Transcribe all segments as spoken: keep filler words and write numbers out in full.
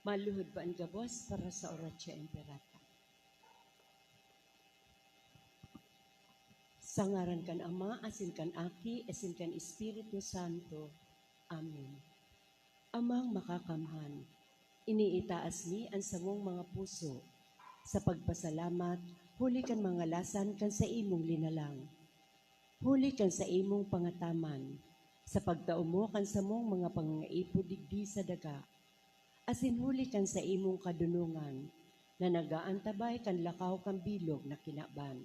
Maluhod pa an gabos para sa Oratio Imperata. Sa ngaran kan Ama, asin kan Aki, asin kan Espiritu Santo. Amen. Amang Makakamhan, iniitaas mi an samong mga puso sa pagpasalamat huli kan mga lasan kan saimong linalang, huli kan saimong pangataman, sa pagtao mo kan samong mga pangangaipo digdi sa daga, asin huli kan saimong kadonongan na nag-aantabay kan lakaw kan bilog na kinaban.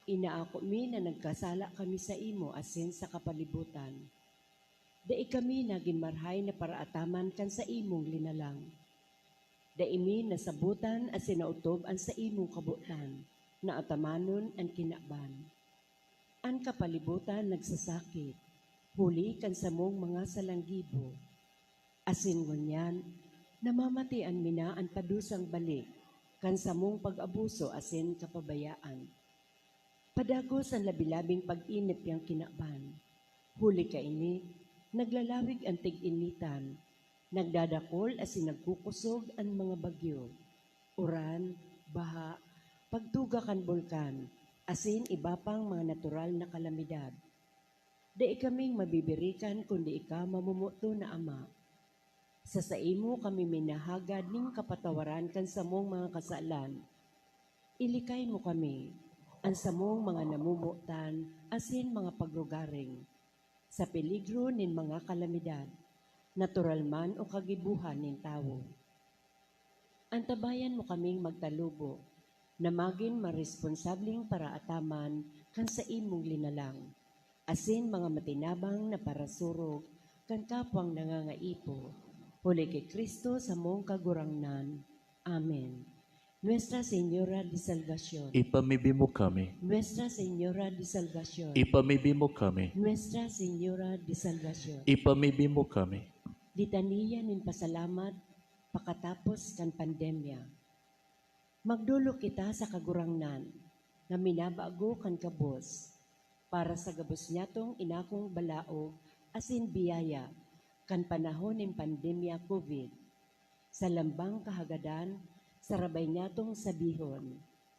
Inaako mi na nagkasala kami saimo asin sa kapalibutan. Dai kami nagin marhay na paraataman kan saimong linalang. Dai mi nasabotan asin naotob an saimong kabotan na atamanon an kinaban. An kapalibutan nagsasakit, huli kan samong mga salanggibo. Asin ngunyan, namamatian mi na an padusang balik kan samong pag-abuso asin kapabayaan. Padagos an labi-labing pag-inip yang kinaban. Huli kaini, naglalawig an tig-initan, nagdadakol asin nagkukosog an mga bagyo, uran, baha, pagtuga kan bulkan, asin iba pang mga natural na kalamidad. Dai kaming mabibirikan kundi ika, mamomoton na Ama. Sa saimo kami minahagad nin kapatawaran kan samong mga kasalan. Ilikay mo kami, an samong mga namomotan asin mga pagrugaring, sa peligro nin mga kalamidad, natural man o kagibohan nin tawo. Antabayan mo kaming magtalubo na magin maresponsableng paraataman kan saimong linalang, asin mga matinabang na parasurog kan kapwang nangangaipo, huli ki Cristo samong Kagurangnan. Amen. Nuestra Señora de Salvacion. Ipamibi mo kami. Nuestra Señora de Salvacion. Ipamibi mo kami. Nuestra Señora de Salvacion. Ipamibi mo kami. Litaniya nin pasalamat pakatapos kan pandemya. Magdolok kita sa Kagurangnan na minabago kan gabos, para sa gabos nyatong inakong balaog asin biyaya kan panahon nin pandemya COVID, sa lambang kahagadan, sarabay nyatong sabihon,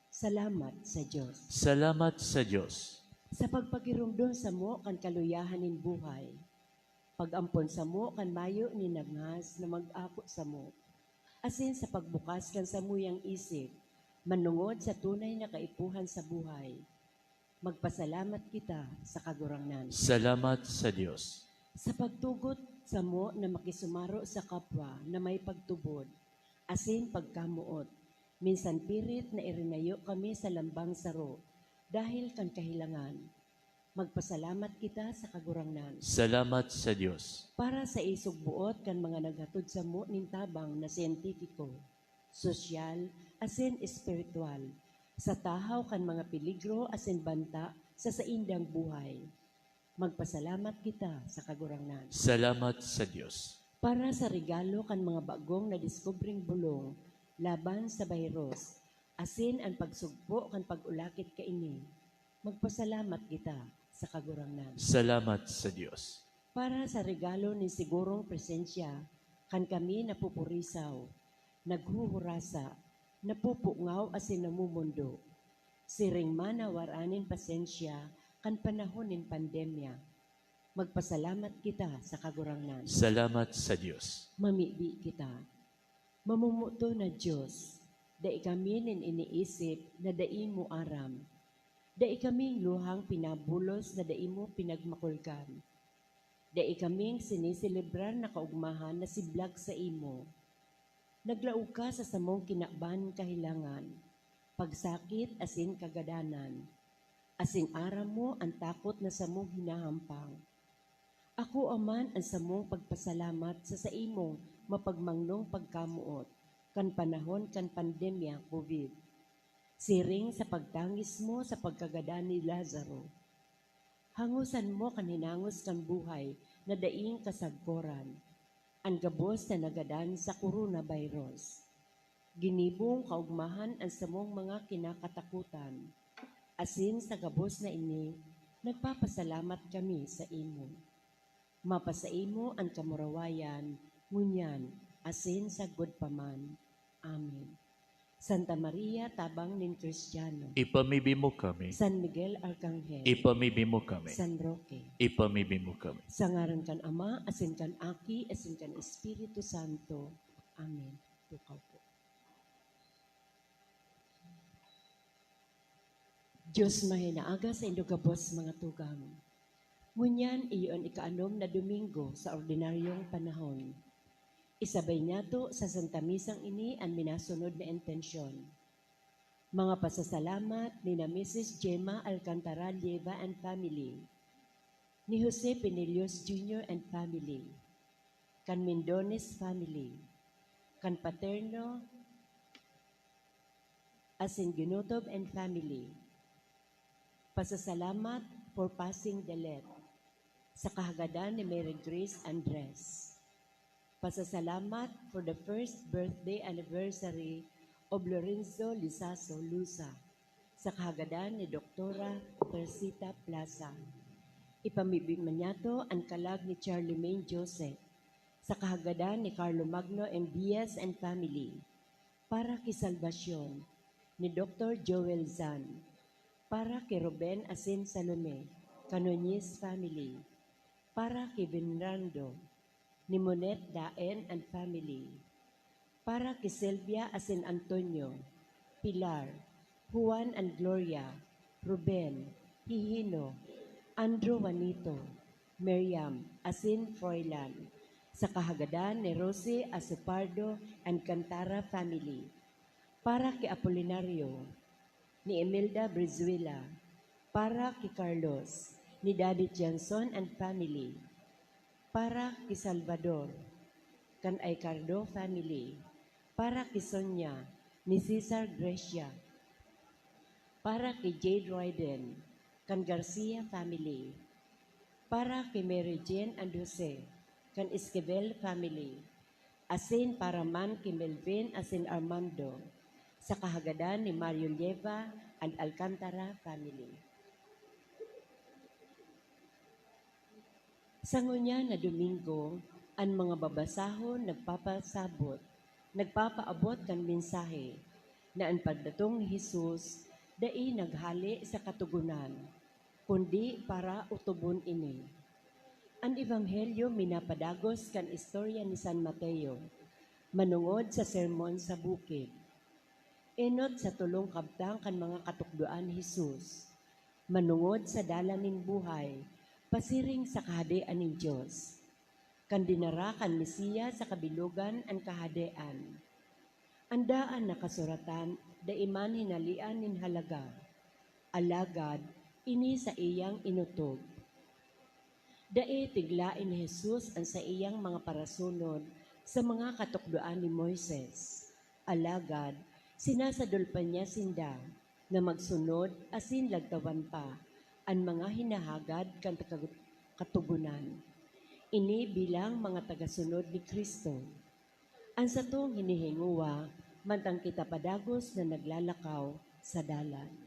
"Salamat sa Dios." Salamat sa Dios. Sa pagpagiromdom samo kan kaluyahan nin buhay, pag-ampon samo kan mayo nin nagngahas na mag-ako samo, asin sa pagbukas kan samuyang isip, manongod sa tunay na kaipuhan sa buhay, magpasalamat kita sa Kagurangnan. Salamat sa Dios. Sa pagtugot samo na makisumaro sa kapwa na may pagtubod, asin pagkamoot, minsan pirit na irinayo kami sa lambang saro dahil kan kahilangan. Magpasalamat kita sa Kagurangnan. Salamat sa Dios. Para sa isog buot kan mga naghatod samo nin tabang na siyentipiko, sosyal, asin espiritual, sa tahaw kan mga peligro asin banta sa saindang buhay. Magpasalamat kita sa Kagurangnan. Salamat sa Dios. Para sa regalo kan mga bagong nadiskubreng bulong laban sa virus, asin an pagsugpo kan pag-ulakit kaini, magpasalamat kita sa Kagurangnan. Salamat sa Dios. Para sa regalo nin sigurong presensya kan kami napupurisaw, naghuhurasa, napupungaw asin namomondo, siring man na waran nin pasensya kan panahon nin pandemya, magpasalamat kita sa Kagurangnan. Salamat sa Dios. Mamibi kita. Mamomoton na Dios, dai kami nin iniisip na dai mo aram. Dai kaming luhang pinabulos na dai mo pinagmakulgan. Dai kaming siniselebrar na kaogmahan na siblag saimo. Naglaog ka sa samong kinaban, kahilangan, pagsakit asin kagadanan, asin aram mo an takot na samong hinahampang. Akoa man an samong pagpasalamat sa saimong mapagmangong pagkamoot kan panahon kan pandemya COVID, siring sa pagtangis mo sa pagkagadan ni Lazaro. Hangosan mo kan hinangos kan buhay na daing kasagkoran, an gabos na nagadan sa coronavirus. Ginibong kaogmahan an samong mga kinakatakotan, asin sa gabos na ini, nagpapasalamat kami saimo. Mapasaimo an kamurawayan, ngunyan, asin sagkod pa man. Amen. Santa Maria, tabang nin Kristiyano. Ipamibi mo kami. San Miguel Arkanghel. Ipamibi mo kami. San Roque. Ipamibi mo kami. Sa ngaran kan Ama, asin kan Aki, asin kan Espiritu Santo. Amen. Tukaw po. Diyos mahay na aga sa indo gabos, mga tugang. Ngunyan, iyo an ikaanom na Domingo sa ordinaryong panahon. Isabay niyato sa Santa Misang ini an minasunod na intensyon. Mga pasasalamat ni na Missus Gemma Alcantara Lieva and family, ni Jose Pinillos Junior and family, kan Mendones family, kan Paterno asin Ginutob and family. Pasasalamat for passing the let sa kahagadan ni Mary Grace Andres. Pasasalamat for the first birthday anniversary of Lorenzo Lizaso Lusa sa kahagadan ni Doktora Tersita Plaza. Ipamibi man niyato an kalag ni Charlemagne Joseph sa kahagadan ni Carlo Magno M. Diaz and family, para ki salbasyon ni Doktor Joel Zan, para ki Ruben asin Salome, Canoniz family, para ki Venrando, ni Monet Daen and family, para ki Sylvia asin Antonio, Pilar, Juan and Gloria, Ruben, Hihino, Andrew Juanito, Miriam, asin Froilan, sa kahagadan ni Rosie Asopardo and Cantara family, para ki Apolinario, ni Imelda Brizuela, para ki Carlos, ni Daddy Johnson and family, para ki Salvador, kan Aicardo family, para ki Sonia, ni Cesar Gracia, para ki Jade Royden, kan Garcia family, para ki Mary Jane and Jose, kan Esquivel family, asin para man ki Melvin asin Armando, sa kahagadan ni Mario Lieva and Alcantara family. Sa ngunyan na Domingo, an mga babasahon nagpapasabot, nagpapaabot kan mensahe na an pagdatong ni Jesus dai naghale sa Katogonan, kundi para otobon ini. An Ebanghelyo minapadagos kan istorya ni San Mateo, manongod sa Sermon sa Bukid. Enot sa tolong kabtang kan mga katukdoan ni Jesus, manongod sa dalan nin buhay, pasiring sa Kahadean nin Dios, kan dinara kan Mesias sa kabilogan an Kahadean. An daan na kasuratan dai man hinalean nin halaga, alagad ini saiyang inotob. Dai tiglaen ni Jesus an saiyang mga parasunod sa mga katukdoan ni Moises. Alagad, sinasadol pa niya sinda na magsunod asin lagtawan pa an mga hinahagad kan taga-, Katogonan. Ini bilang mga tagasunod ni Cristo. An satong hinihingowa, mantang kita padagos na naglalakaw sa dalan.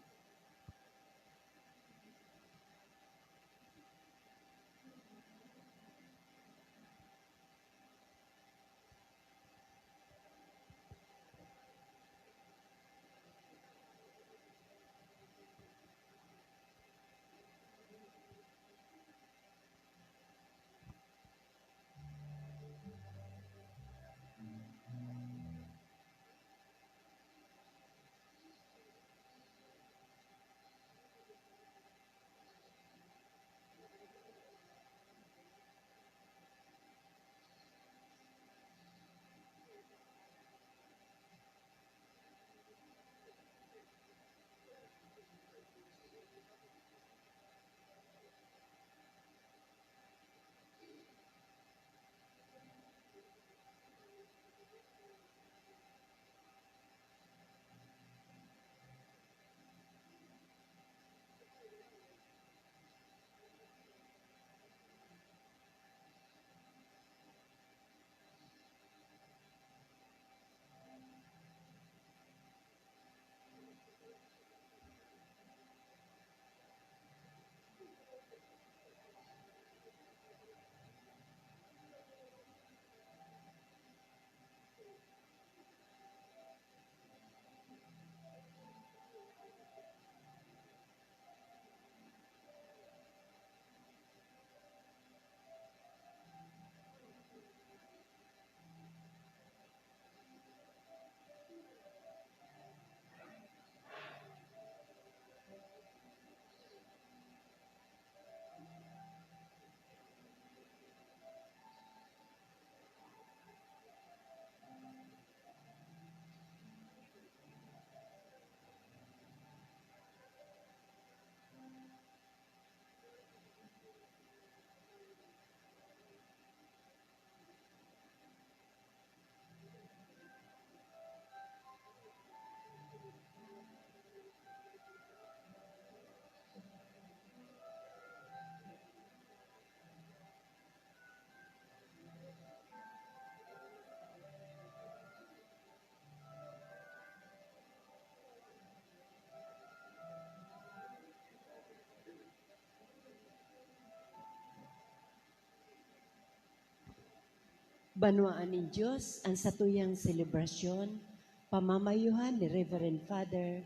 Banwaan nin Dios an satuyang selebrasyon, pamamayuhan ni Reverend Father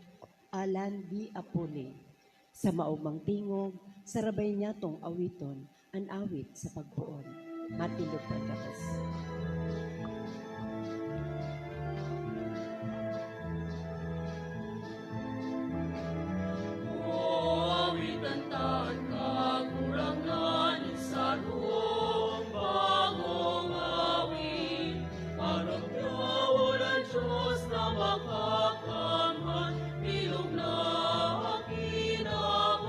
Alan B. Apuli. Sa maogmang tingog, sarabay niyatong awiton an awit sa pagpoon. Matindog pagkabos. Awitan ta an Kagurangnan nin sarong bagong awit. Pagtuyawon an Dios na makakamhan, bilog na kinaban.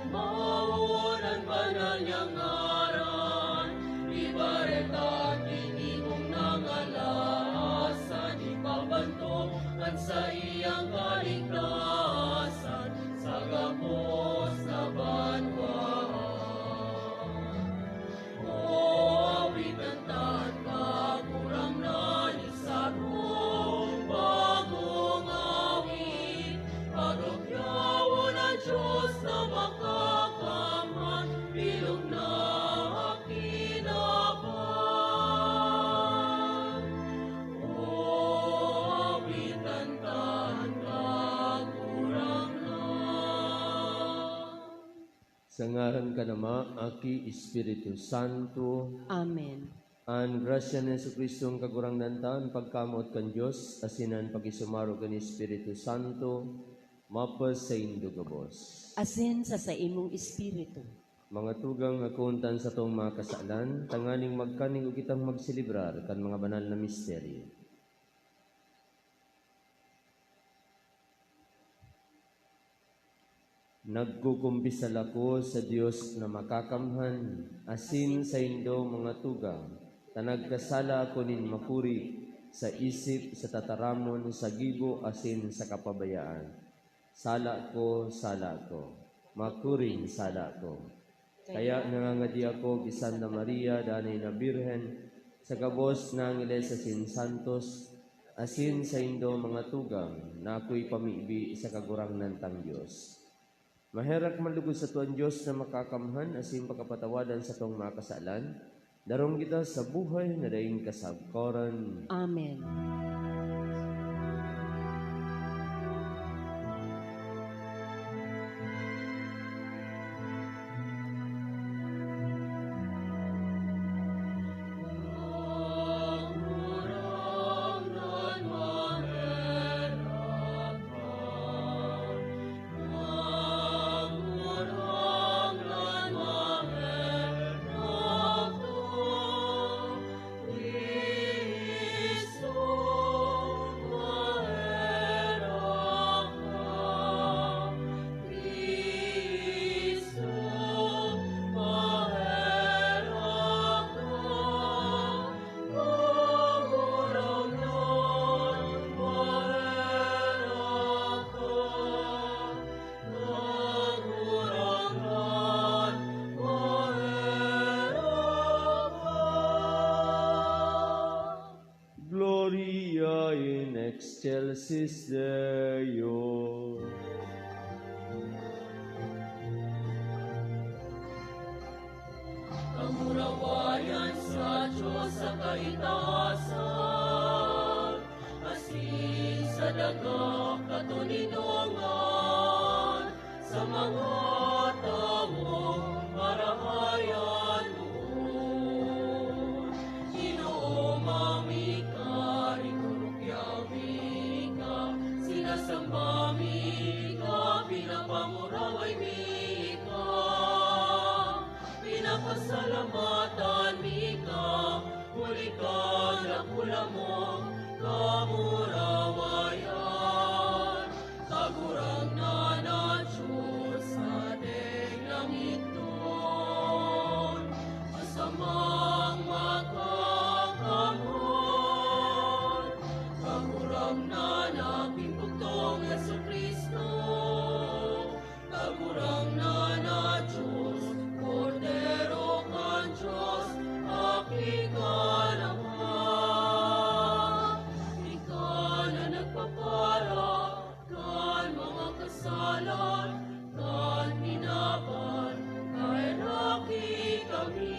Umawon an banal niyang ngaran, ibareta an tinigong na ngalasan, ipabantog an saiyang kaligtasan sa gabos na banwaan. O, awitan ta an Kagurangnan nin sarong bagong awit. Pagtuyawon an Dios na makakamhan, bilog na kinaban. O, awitan ta an Kagurangnan. Sa ngaran kan Ama, Aki, Espiritu Santo. Amen. An grasya ni Jesu-Cristo an Kagurangnan ta, an pagkamoot kan Dios, asin an pakisumaro kan Espiritu Santo, mapasaindo gabos. Asin sa saimong espiritu. Mga tugang, akoon ta an satong mga kasalan, tanganing magkanigog kitang magselebrar kan mga banal na misteryo. Nagkukumpisal ako sa Dios na makakamhan, asin saindo, mga tugang, ta nagkasala ako nin makuri, sa isip, sa tataramon, sa gibo, asin sa kapabayaan. Sala ko, sala ko, makuring sala ko. Kaya nangangadi ako ki Santa Maria, danay na Birhen, sa gabos na angheles asin santos, asin saindo, mga tugang, na akoy pamibi sa Kagurangnan tang Dios. Maherak man logod sato an Dios na makakamhan asin pakapatawadan satong mga kasalan, darong kita sa buhay na daing kasagkoran. Amen. Gloria in excelsis Deo. Kamurawayan sa Dios sa kaitaasan, asin sa daga katoninongan, sa mga tawong marahay an boot. Ginoo, mami ka, rinurukyaw mi ka, sinasamba mi ka, pinapanguraway mi ka, pinapasalamatan mi ka, huli kan dakula mong kamurawayan. Kagurangnan na Dios sa deng langitnon, masamang makakamhan. Kagurangnan na Aki nin Bugtong, Jesu-Cristo, Kagurangnan na Dios, Kordero kan Dios, Aki kan Ama. Ika na nagpapara kan mga kasalan kan kinaban, kaheraki kami.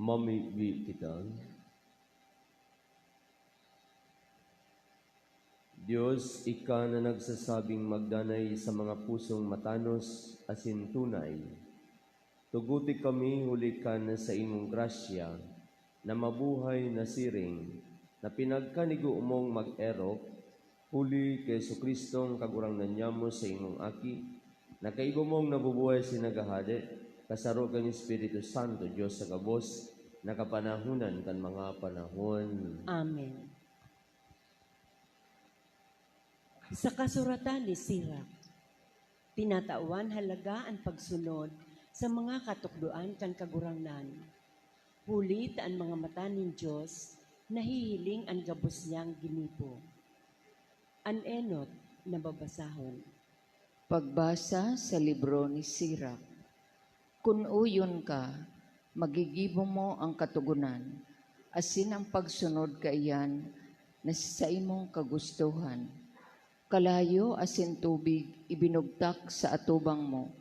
Mamibi kita. Dios, ika na nagsasabing magdanay sa mga pusong matanos asin tunay, tuguti kami huli kan saimong grasya na mabuhay na siring, na pinagkanigo mong mag-erok, huli ki Jesu-Cristong Kagurangnan nyamo, saimong Aki, na kaiba mong nabubuhay asin naghahade, kasaro kan Espiritu Santo, Dios sa gabos, na kapanahonan kan mga panahon. Amen. Sa kasuratan ni Sirach, tinatawan halaga an pagsunod sa mga katukdoan kan Kagurangnan, huli ta an mga mata nin Dios nahihiling an gabos niyang ginibo. An enot na babasahon. Pagbasa sa libro ni Sirach. Kun uyon ka, magigibo mo an Katogonan, asin an pagsunod kaiyan na sa saimong kagustohan. Kalayo asin tubig ibinugtak sa atubang mo.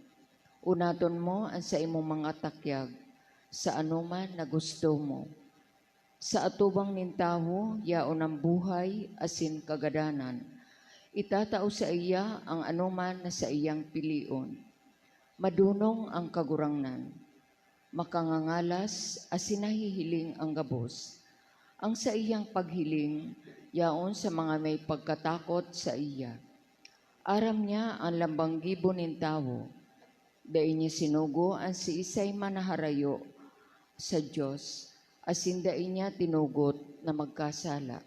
Unaton mo an saimong mga takyag sa anoman na gusto mo. Sa atubang nin tawo yaon an buhay asin kagadanan. Itatao saiya an anoman na saiyang pilion. Madonong an Kagurangnan, makangangalas asin nahihiling an gabos. An saiyang paghiling yaon sa mga may pagkatakot saiya. Aram niya an lambang gibo nin tawo. Dai niya sinugo an siisay man na harayo sa Dios, asin dai niya tinugot na magkasala.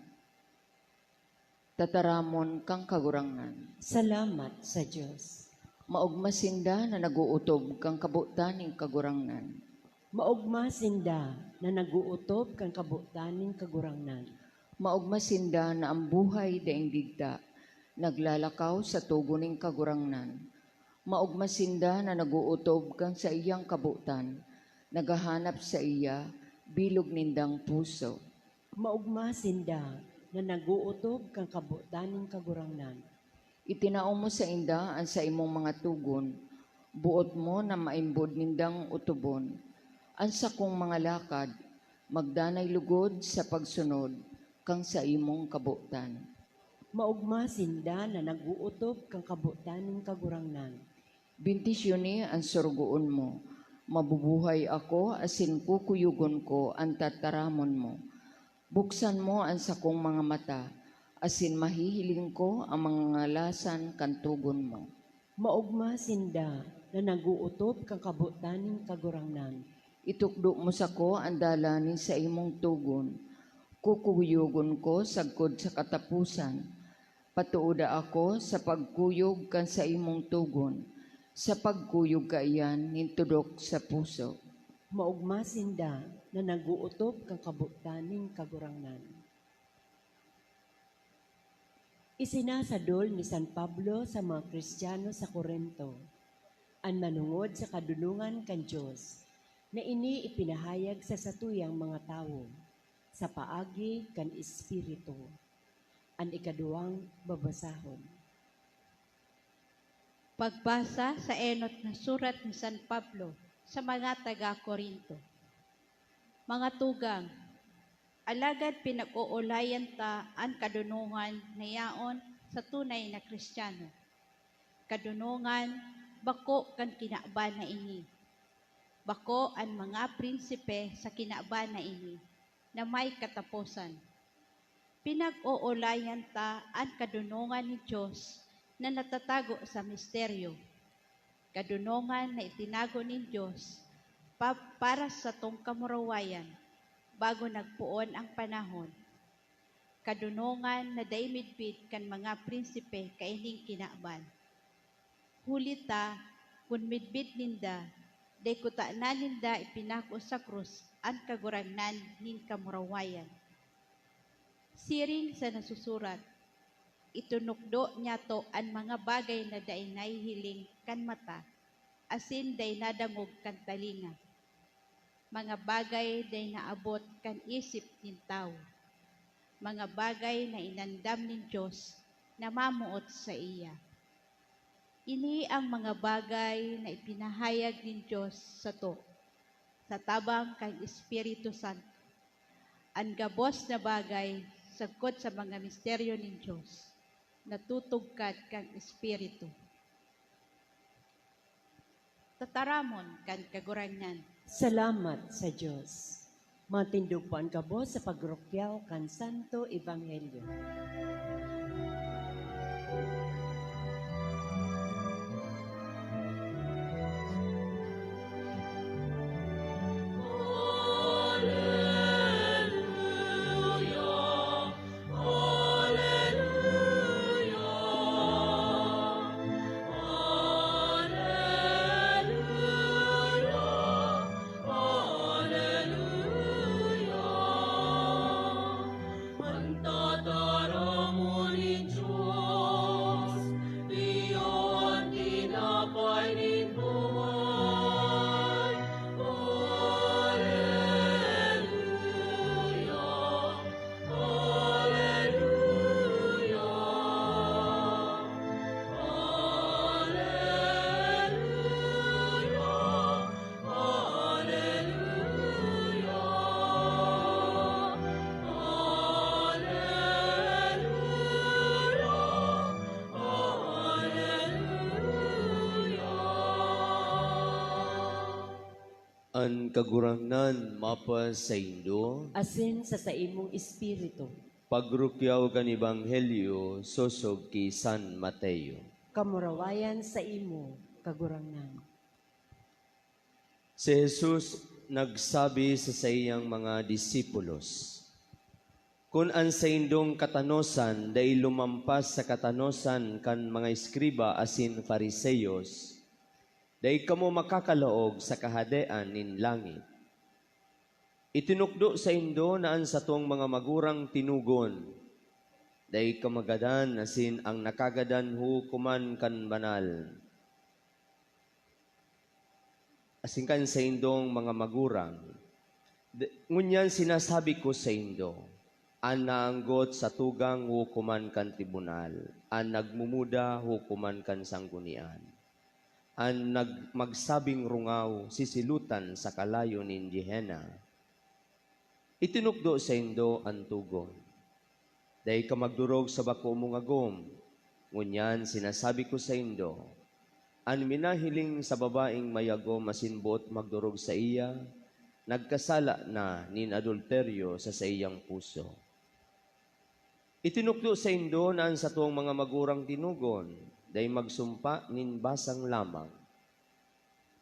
Tataramon kan Kagurangnan. Salamat sa Dios. Maogma sinda na nag-ootob kan kabotan nin Kagurangnan. Maogma sinda na nag-ootob kan kabotan nin Kagurangnan. Maogma sinda na an buhay daing digta, naglalakaw sa togon nin Kagurangnan. Maogma sinda na nag-ootob kan saiyang kabotan, naghahanap saiya, bilog nindang puso. Maogma sinda na nag-ootob kan kabotan nin Kagurangnan. Itinao mo sainda an saimong mga togon, boot mo na maimbod nindang otobon. An sakong mga lakad, magdanay lugod sa pagsunod kan saimong kabotan. Maogma sinda na nag-ootob kan kabotan nin Kagurangnan. Bendisyoni an sorogoon mo. Mabubuhay ako asin kukuyogon ko an tataramon mo. Buksan mo an sakong mga mata, asin mahihiling ko an mga ngalasan kan togon mo. Maogma sinda na nag-ootob kan kabotan nin Kagurangnan. Itukdo mo sako an dalan nin saimong togon. Kukuyogon ko sagkod sa kataposan. Patooda ako sa pagkuyog kan saimong togon, sa pagkuyog kaiyan nin tudok sa puso. Maogma sinda na nag-ootob kan kabotan nin Kagurangnan. Isinasadol ni San Pablo sa mga Kristiyano sa Corinto an manongod sa kadonongan kan Dios, na ini ipinahayag sa satuyang mga tawo sa paagi kan Espiritu. An ikaduwang babasahon. Pagbasa sa enot na surat ni San Pablo sa mga taga Corinto. Mga tugang, alagad pinag-oolayan ta an kadonongan na yaon sa tunay na Kristiyano. Kadonongan bako kan kinaban na ini. Bako an mga prinsipe sa kinaban na ini na may kataposan. Pinag-oolayan ta an kadonongan nin Dios na natatago sa misteryo. Kadonongan na itinago nin Dios pa-, para sa satong kamurawayan, bago nagpoon ang panahon. Kadonongan na dai midbid kan mga prinsipe kaining kinaban. Huli ta, kun midbid ninda, dai kutana ninda ipinako sa krus an Kagurangnan nin kamurawayan. Siring sa nasusurat, "Itinukdo niyato an mga bagay na dai nahihiling kan mata, asin dai nadangog kan talinga." Mga bagay dai naabot kan isip nin tawo, mga bagay na inandam nin Dios na mamoot saiya. Ini ang mga bagay na ipinahayag nin Dios sato, sa tabang kan Espiritu Santo. An gabos na bagay sagkod sa mga misteryo nin Dios natutugkad kan Espiritu. Tataramon kan Kagurangnan. Salamat sa Dios. Matindog po an gabos sa pagrukyaw kan Santo Ebanghelyo. An tataramon nin Dios, iyo an tinapay nin buhay. Haleluya! Haleluya! Haleluya! Haleluya! Haleluya! Haleluya! An Kagurangnan mapasaindo. Asin sa saimong espiritu. Pagrukyaw kan Ebanghelyo sosog ki San Mateo. Kamurawayan saimo, Kagurangnan. Si Jesus nagsabi sa saiyang mga disipulos, "Kun an saindong katanosan dai lumampas sa katanosan kan mga eskriba asin Fariseos, dai kamo makakalaog sa Kahadean nin langit. Itinukdo saindo na an satong mga magurang tinugon, 'Dai kamagadan asin ang nakagadan huhukoman kan banal.' Asin kan saindong mga magurang, d-, ngunyan sinasabi ko saindo, an naanggot sa tugang huhukoman kan tribunal, an nagmumuda huhukoman kan sanggunian, an nag-, magsabing rungaw sisilotan sa kalayo nin Gehenna. Itinukdo saindo an tugon. Dai ka magdorog sa bako mong agom. Ngunyan sinasabi ko saindo, an minahiling sa babaeng may agom asin boot magdorog saiya, nagkasala na nin adulteryo sa saiyang puso. Itinukdo saindo na an satong mga magurang tinugon, dai magsumpa nin basang lamang.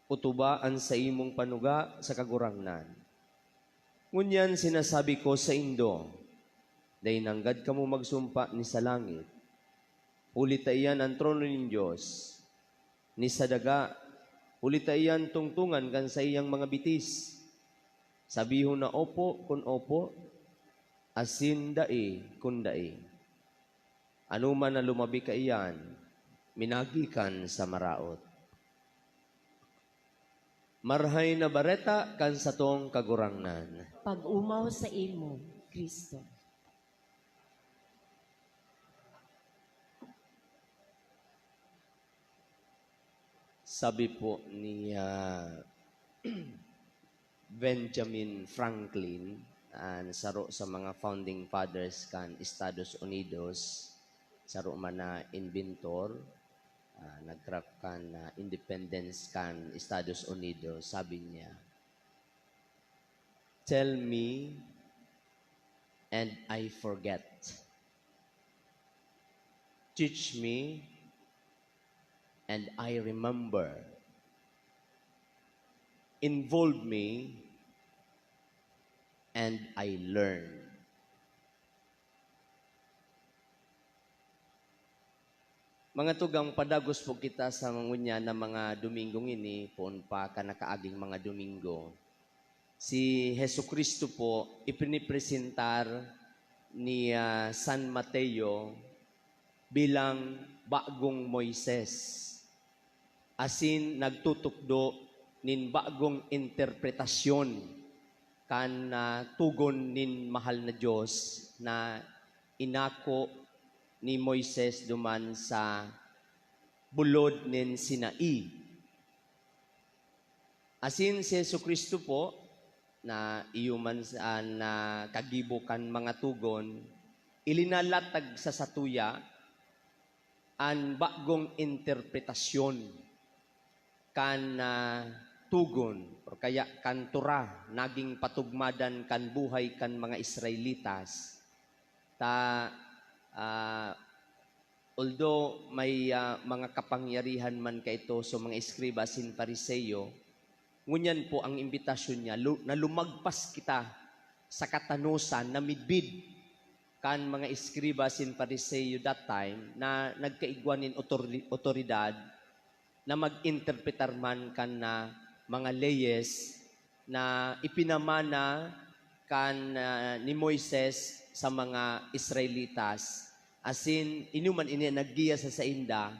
Otoba an saimong panuga sa Kagurangnan. Ngunyan sinasabi ko saindo, dai nanggad kamo magsumpa ni sa langit, huli ta iyan an trono nin Dios, ni sa daga, huli ta iyan tungtongan kan saiyang mga bitis. Sabihon na opo kun opo, asin dai kun dai. Anoman na lumabi kaiyan, minagikan sa maraot." Marahay na Bareta kan satong Kagurangnan. Pag-omaw saimo, Cristo. Sabi po ni, ah, Benjamin Franklin, an saro sa mga founding fathers kan Estados Unidos, saro man na inventor, ah, nag-craft kan, ah, independence kan Estados Unidos, sabi niya, "Tell me and I forget. Teach me and I remember. Involve me and I learn." Mga tugang, padagos po kita sa ngunyan na mga Dominggo ngini, poon pa kan nakaaging mga Dominggo. Si Jesu-Cristo po, ipinipresentar ni, ah, San Mateo bilang bagong Moises, asin nagtutukdo nin bagong interpretasyon kan, ah, tugon nin mahal na Dios na inako ni Moises duman sa bulod nin Sinai. Asin si Jesu-Cristo po, na iyo man sa, na kagibo kan mga tugon, ilinalatag sa satuya an bagong interpretasyon kan, ah, tugon or kaya kan Torah, naging patugmadan kan buhay kan mga Israelitas. Ta, ah, although may, ah, mga kapangyarihan man kaito sa mga eskriba asin Fariseo, ngunyan po ang imbitasyon niya lu-, na lumagpas kita sa katanosan na midbid kan mga eskriba asin Fariseo that time na nagkaigwa nin otori-, otoridad na mag-interpretar man kan, ah, mga leyes na ipinamana kan, ah, ni Moises sa mga Israelitas. Asin, inuman ini naggiya sa sainda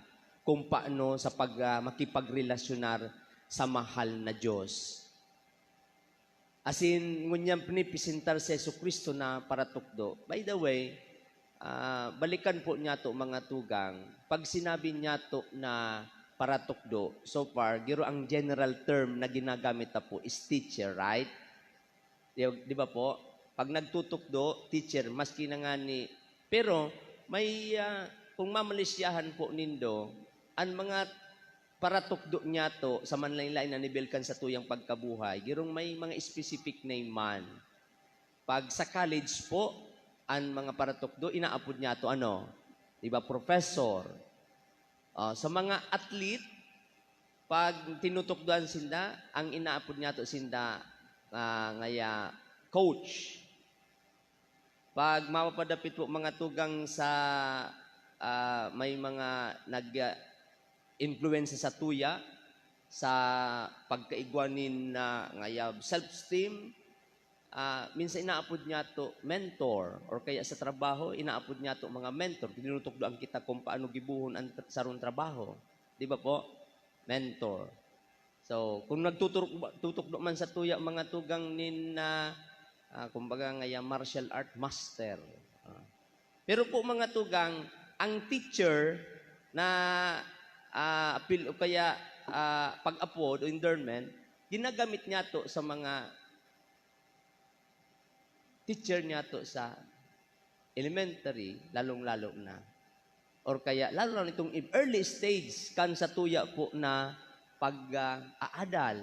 kung paano sa pag, ah, makipagrelasyonar sa mahal na Diyos. Asin, ngunyan pinipresentar si Jesu-Cristo na paratukdo. By the way, ah, balikan po niyato, mga tugang, pag sinabi niyato na paratukdo, so far, giro ang general term na ginagamit na po is teacher, right? Di, di ba po? Pag nagtutukdo, teacher, maski na nga ni, pero may, ah, kung mamalisyahan po nindo, ang mga paratukdo niyato sa manlain-lain na nivel kan satuyang pagkabuhay, girong may mga specific name man. Pag sa college po, ang mga paratukdo, inaapod niyato ano? Di ba, professor? Ah, sa mga athlete, pag tinutukdoan sinda, ang inaapod niyato sinda, ah, ngaya coach. Pag mapapadapit po, mga tugang, sa, ah, may mga nag, ah, impluwensya sa tuya, sa pagkaigwa nin, ah, ngaya self-esteem, ah, minsan inaapod niyato mentor, or kaya sa trabaho, inaapod niyato mga mentor. Tinutukdoan kita kung paano gibohon ang tr-, sarong trabaho. Di ba po? Mentor. So, kung nagtuturuk-, tutukdo man sa tuya, mga tugang, nin, ah, ah, kumbaga ngaya, martial art master. Ah. Pero po, mga tugang, ang teacher na, ah, apil-, o kaya, ah, pag-apod o endearment, ginagamit niyato sa mga teacher niyato sa elementary, lalong-lalo na. Or kaya, lalo na nitong early stage kan sa tuya po na pag, ah, aadal.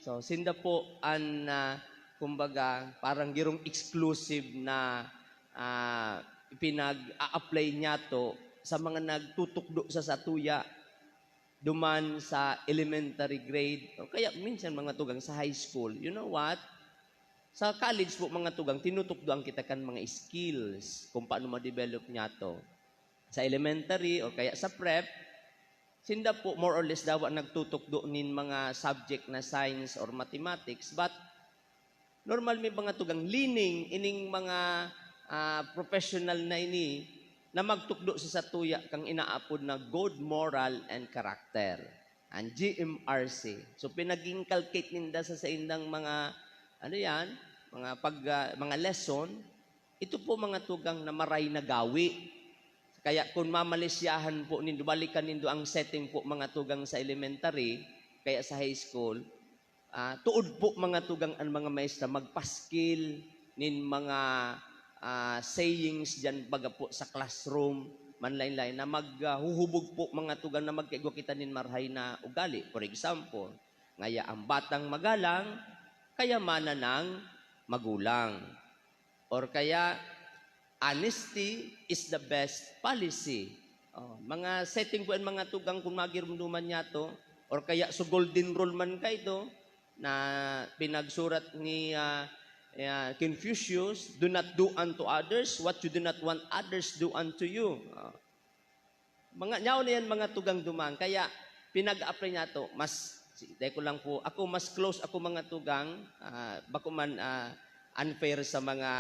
So, sinda po an, ah, kumbaga, parang girong exclusive na, ah, pinag-a-apply niyato sa mga nagtutukdo sa satuya duman sa elementary grade, o kaya minsan, mga tugang, sa high school. You know what? Sa college po, mga tugang, tinutukdoan kita kan mga skills kung paano ma-develop niyato. Sa elementary o kaya sa prep, sinda po more or less dawa nagtutukdo nin mga subject na science or mathematics, but normal, may mga tugang, leaning ining mga, ah, professional na ini na magtukdo sa satuya kang inaapod na good moral and character, ang G M R C. So, pinag-inculcate ninda sa saindang mga, ano yan, mga pag, ah, mga lesson, ito po, mga tugang, na maray na gawi. Kaya kung mamalisyahan po nindo, balikan nindo ang setting po, mga tugang, sa elementary, kaya sa high school, ah, tuod po, mga tugang, an mga maestra magpaskil nin mga, ah, sayings diyan, baga po, sa classroom, manlain-lain na maghuhubog po, mga tugang, na magkaigwa kita nin marahay na ugali. For example, ngaya, "Ang batang magalang, kayamanan ng magulang." Or kaya, "Honesty is the best policy." Oh, mga setting po yan, mga tugang, kung magirumduman niyato, or kaya sa Golden Rule man kaito, na pinagsurat ni, ah, ah, Confucius, "Do not do unto others what you do not want others do unto you." Oh. Mga, nyaw na yan, mga tugang, duman. Kaya, pinag-apply niyato, mas, si, dai ko lang po, ako, mas close ako, mga tugang, ah, bako man, ah, unfair sa mga,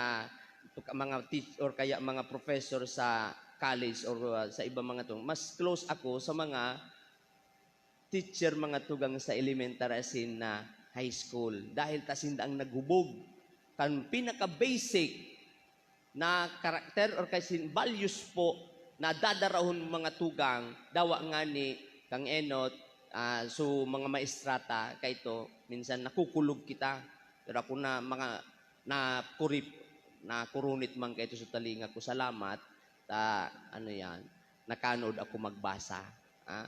mga teach-, or kaya mga professor sa college or, ah, sa ibang mga tugang. Mas close ako sa mga teacher, mga tugang, sa elementary asin na high school. Dahil ta sinda ang naghubog kan pinaka-basic na karakter or kaya sin values po na dadarahon, mga tugang, dawa ngani kang enot, Ah, so, mga maestrata, kaito, minsan nakukulog kita. Pero ako na mga nakurip, nakurunit man kaito sa talinga ko, salamat. Ta, ano yan, nakanood ako magbasa. Ah,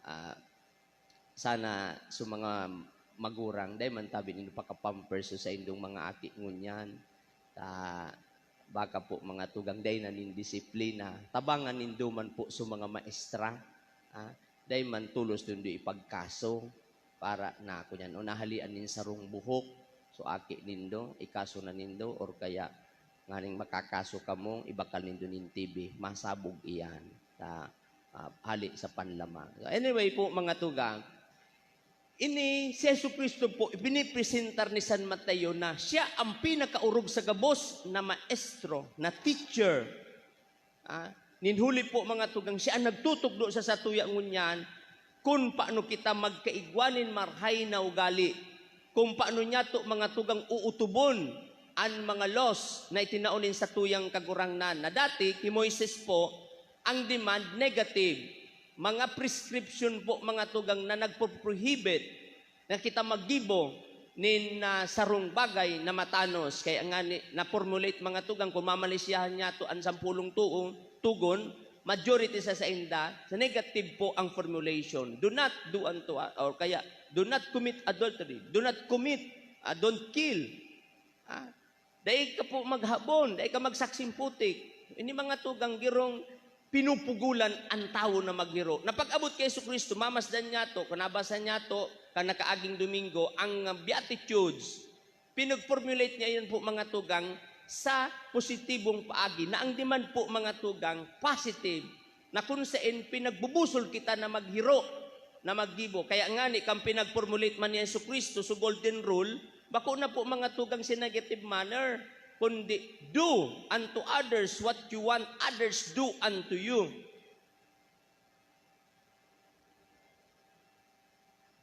ah, sana sa mga magurang, dai man tabi nindo pakapamper sa indong mga aki ngunyan. Ta, baka po mga tugang, dai na nin disiplina. Tabangan nindo man po sa mga maestra. Ah, dai man tolos nindo ipagkaso para na, kunyan, o nahalian nin sarong buhok. So, aki nindo, ikaso na nindo, or kaya nganing makakaso kamo, ibakal nindo nin T V. Masabog iyan. Ta, ah, hali sa panlamang. So, anyway po, mga tugang, ini si Jesu-Cristo po, ipinipresentar ni San Mateo na siya ang pinakaorog sa gabos na maestro, na teacher. Ah, nin huli po, mga tugang, siya ang nagtutukdo sa satuya ngunyan kun paano kita magkaigwa nin marahay na ugali, kun paano niyato, mga tugang, uutubon an mga laws na itinao nin satuyang Kagurangnan, na dati, ki Moises po, ang demand negative. Mga prescription po, mga tugang, na nagpo-prohibit na kita maggibo nin, ah, sarong bagay na matanos. Kaya nga ni, na-formulate, mga tugang, kung mamalisyahan niyato an sampulong tuo-, tugon, majority sa sainda, sa negative po ang formulation. Do not do unto, or kaya, do not commit adultery. Do not commit, ah, don't kill. Ah, dai ka po maghabon, dai ka magsaksing putik. Ini, mga tugang, girong pinupugulan an tawo na maghiro. Na pag-abot ki Jesu-Cristo, mamasdan niyato, kun nabasa niyato, kan nakaaging Domingo, ang Beatitudes, pinag-formulate niya yan po, mga tugang, sa positibong paagi, na ang demand po, mga tugang, positive, na kun saen pinagbubusol kita na maghiro, na maggibo. Kaya ngani, kan pinag-formulate man ni Jesu-Cristo, so golden rule, bako na po, mga tugang, si negative manner, kundi, "Do unto others what you want others do unto you."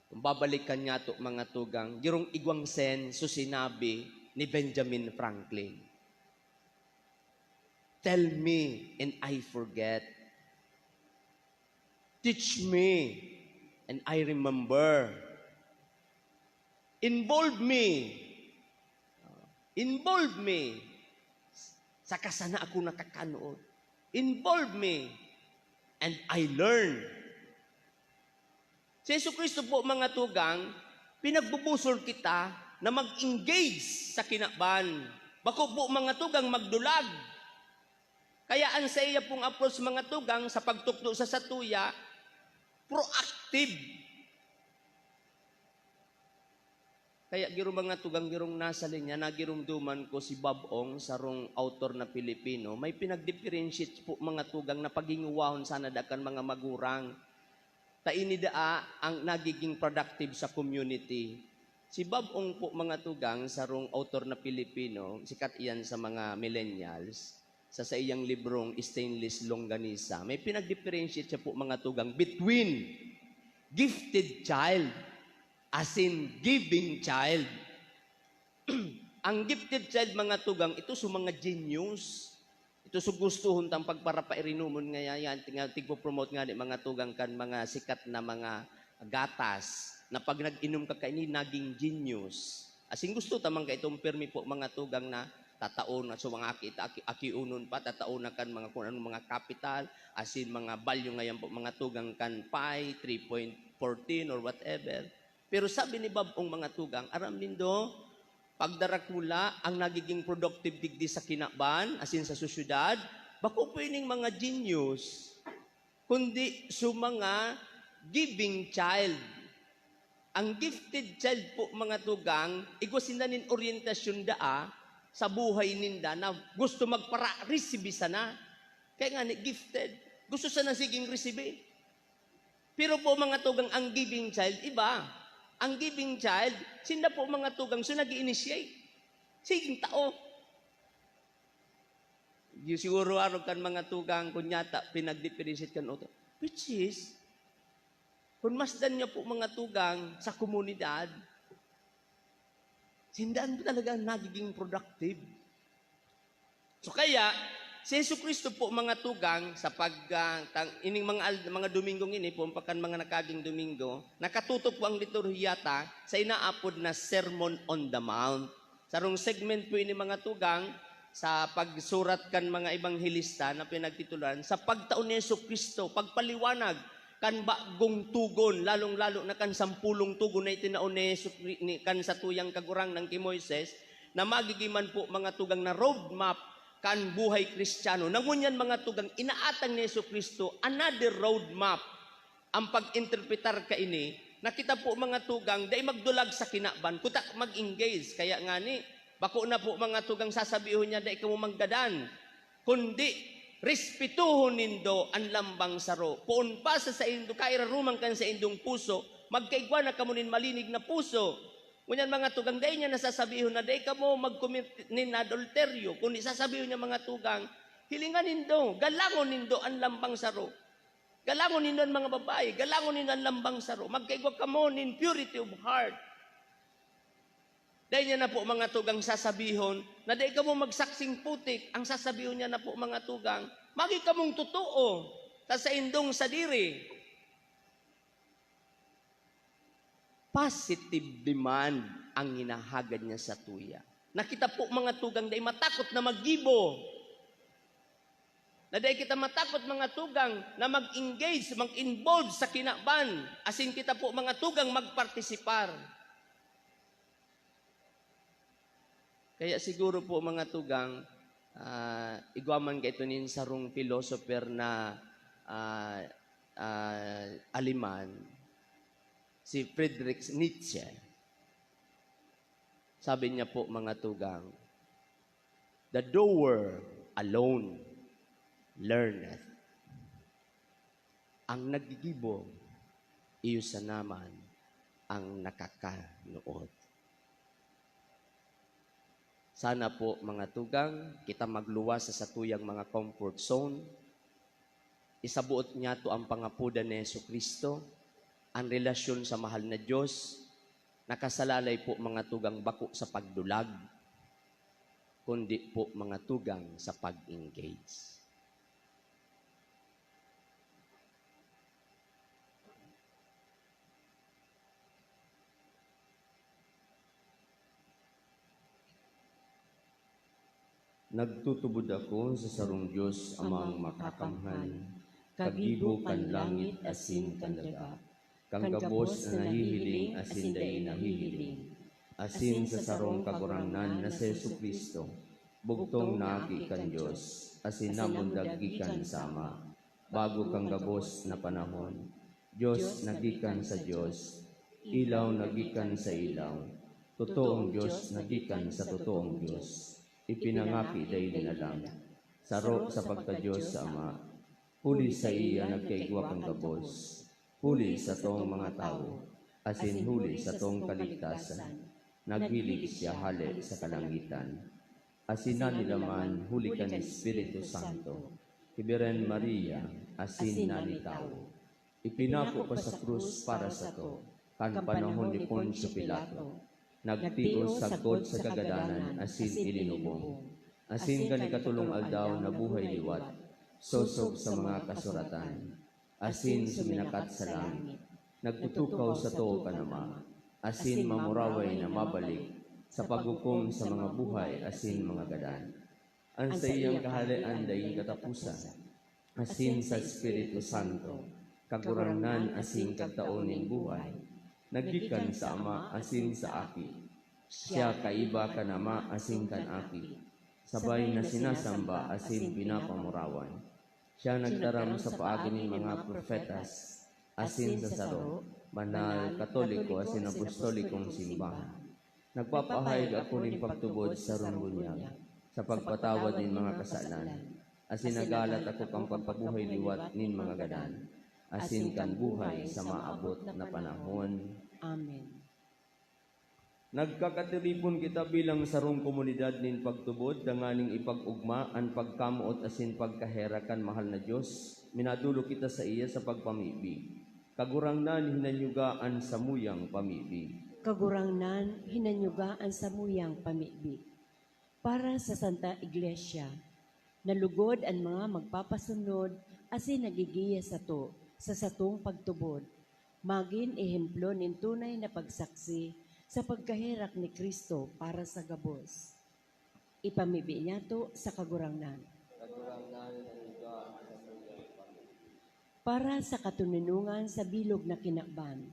Kung babalikan niyato, mga tugang, girong igwang senso sinabi ni Benjamin Franklin, "Tell me and I forget. Teach me and I remember. Involve me. Involve me. Saka sana ako nakakanood. Involve me and I learn." Si Jesu-Cristo po, mga tugang, pinagbubusol kita na mag-engage sa kinaban. Bako po, mga tugang, magdulag. Kaya an saiya pong approach, mga tugang, sa pagtukdo sa satuya, proactive. Kaya, girong mga tugang, girong nasa linya, nagiromdoman ko si Bob Ong, sarong author na Pilipino, may pinag-differentiate po, mga tugang, na paghinguwahon sana daa kan mga magurang. Ta ini daa ang nagiging productive sa community. Si Bob Ong po, mga tugang, sarong author na Pilipino, sikat iyan sa mga millennials, sa saiyang librong Stainless Longganisa, may pinag-differentiate siya po, mga tugang, between gifted child, as in giving child. Ang gifted child, mga tugang, ito sa mga genius. Ito sa gustuhon tang pagparapairinomon nga yan, tinga-, tigpo-promote nga ni mga tugang kan mga sikat na mga gatas, na pag nag-inom ka kaini, naging genius. As in, gusto ta man kaitong pirmi po, mga tugang, na tataon na sa mga aki-, aki-, akiunon pa, tataon na kan mga kung anong mga kapital, as in, mga value ngayon po, mga tugang, kan pi, three point fourteen or whatever. Pero sabi ni Bob Ong, mga tugang, aram nindo, pagdarakula ang nagiging productive digdi sa kinaban, as in, sa sosyedad, bako po ining mga genius, kundi sa mga giving child. Ang gifted child po, mga tugang, igwa sinda nin oryentasyon daa sa buhay ninda na gusto magpara-resibi sana. Kaya nga ni gifted, gusto sana siging resibi. Pero po, mga tugang, ang giving child, iba. Ang giving child, sinda po, mga tugang, so nag-i-initiate. Siging tao. Yung siguro arog kan mga tugang, kunyata, pinag-differentiate kan otro. Which is, kung masdan niya po, mga tugang, sa komunidad, sinda talaga ang nagiging productive. So kaya, Si Jesu-Cristo po, mga tugang, sa pag, ah, tang-, ining mga al-, mga Dominggo ngini po, pakan mga nakaaging Domingo, nakatutok po ang liturhiya ta sa inaapod na Sermon on the Mount. Sarong segment po ini, mga tugang, sa pagsurat kan mga ebanghelista na pinagtitulan, sa pagtao ni Jesu-Cristo, pagpaliwanag kan bagong tugon, lalong-lalo na kan sampulong tugon na itinao ni Jesu-, ni, kan satuyang Kagurangnan ki Moises, na magigiman po, mga tugang, na roadmap kan buhay Kristiyano. Na ngunyan, mga tugang, inaatang ni Jesu-Cristo another roadmap. Ang pag-interpretar kaini, na kita po, mga tugang, dai magdulag sa kinaban, kuta mag-engage. Kaya ngani, bako na po, mga tugang, sasabihon niya, "Dai kamo manggadan," kundi, "Respetuhon nindo an lambang saro." Poon pa sa saindo, kairaruman kan saindong puso, magkaigwa na kamo nin malinig na puso. Ngunyan, mga tugang, dai niya nasasabihon na dai kamo mag-commit nin adulteryo, kundi sasabihon niya, mga tugang, hilingan nindo, galangon nindo an lambang saro. Galangon nindo an mga babae, galangon nindo an lambang saro. Magkaigwa kamo nin purity of heart. Dai niya na po, mga tugang, sasabihon na dai kamo magsaksing putik. Ang sasabihon niya na po, mga tugang, magi kamong totoo sa saindong sadiri. Positive demand ang hinahagad niya satuya. Na kita po, mga tugang, dai matakot na maggibo. Na dai kita matakot, mga tugang, na mag-engage, mag-involve sa kinaban. Asin kita po, mga tugang, magpartisipar. Kaya siguro po, mga tugang, ah, igwa man kaito nin sarong philosopher na, ah, ah, Aleman, si Friedrich Nietzsche. Sabi niya po, mga tugang, "The doer alone learneth." Ang naggigibo, iyo sana man ang nakakanood. Sana po, mga tugang, kita magluwas sa satuyang mga comfort zone. Isaboot niyato ang pangapodan ni Jesu-Cristo, ang relasyon sa mahal na Diyos, nakasalalay po, mga tugang, bako sa pagdulag, kundi po, mga tugang, sa pag-engage. Nagtutubod ako sa sarong Dios, Amang Makakamhan, kagibo kan langit asin kan daga, kan gabos na nahihiling asin dai nahihiling, asin sa sarong Kagurangnan na si Jesu-Cristo, bugtong na Aki kan Dios, asin namundag gikan sa Ama, bago kan gabos na panahon. Dios na gikan sa Dios, ilaw na gikan sa ilaw, totoong Dios na gikan sa totoong Dios, ipinangaki dai linalang, saro sa pagka-Dios sa Ama. Huli saiya nagkaigwa kan gabos, huli satong mga tawo, asin huli satong kaligtasan, naghilig siya hale sa kalangitan. Asin nanilaman huli kan Espiritu Santo, ki Birhen Maria, asin nani tawo. Ipinako pa sa krus para sato, kan panahon ni Poncio Pilato. Nagtios sagkod sa kagadanan asin ilinubong. Asin kan ikatolong aldaw nabuhay liwat, sosog sa mga kasuratan, asin suminakat sa langit. Nagtutukaw sa too kan Ama, asin mamuraway na mabalik sa paghukom sa mga buhay asin mga gadan. An saiyang kahalean daing kataposan, asin sa Espiritu Santo, Kagurangnan asin Kagtao nin buhay, na gikan sa Ama asin sa Aki. Siya kaiba kan Ama asin kan Aki, sabay na sinasamba asin pinapamurawan. Siya nagtaram sa paagi nin mga propetas, asin sa saro, banal, katoliko asin apostolikong simbahan. Nagpapahayag ako nin pagtubod sa sarong bunyag, sa pagpatawad nin mga kasalan, asin naghahalat ako kan pagkabuhay liwat nin mga gadan, asin kan buhay sa maabot na panahon. Amen. Nagkakatiripon kita bilang sarong komunidad nin pagtubod tanganing ipag-ogma an pagkamoot asin pagkaherak kan mahal na Dios. Minadolok kita saiya sa pagpamibi. Kagurangnan, hinanyuga an samuyang pamibi. Kagurangnan, hinanyuga an samuyang pamibi. Para sa Santa Iglesia, Nalugod an mga magpapasunod asin nagigiya sato sa satong pagtubod, magin ehemplo nin tunay na pagsaksi sa pagkaherak ni Cristo para sa gabos. Ipamibi niyato sa Kagurangnan. Kagurangnan, hiniga an satuyang pamibi. Para sa katoninongan sa bilog na kinaban.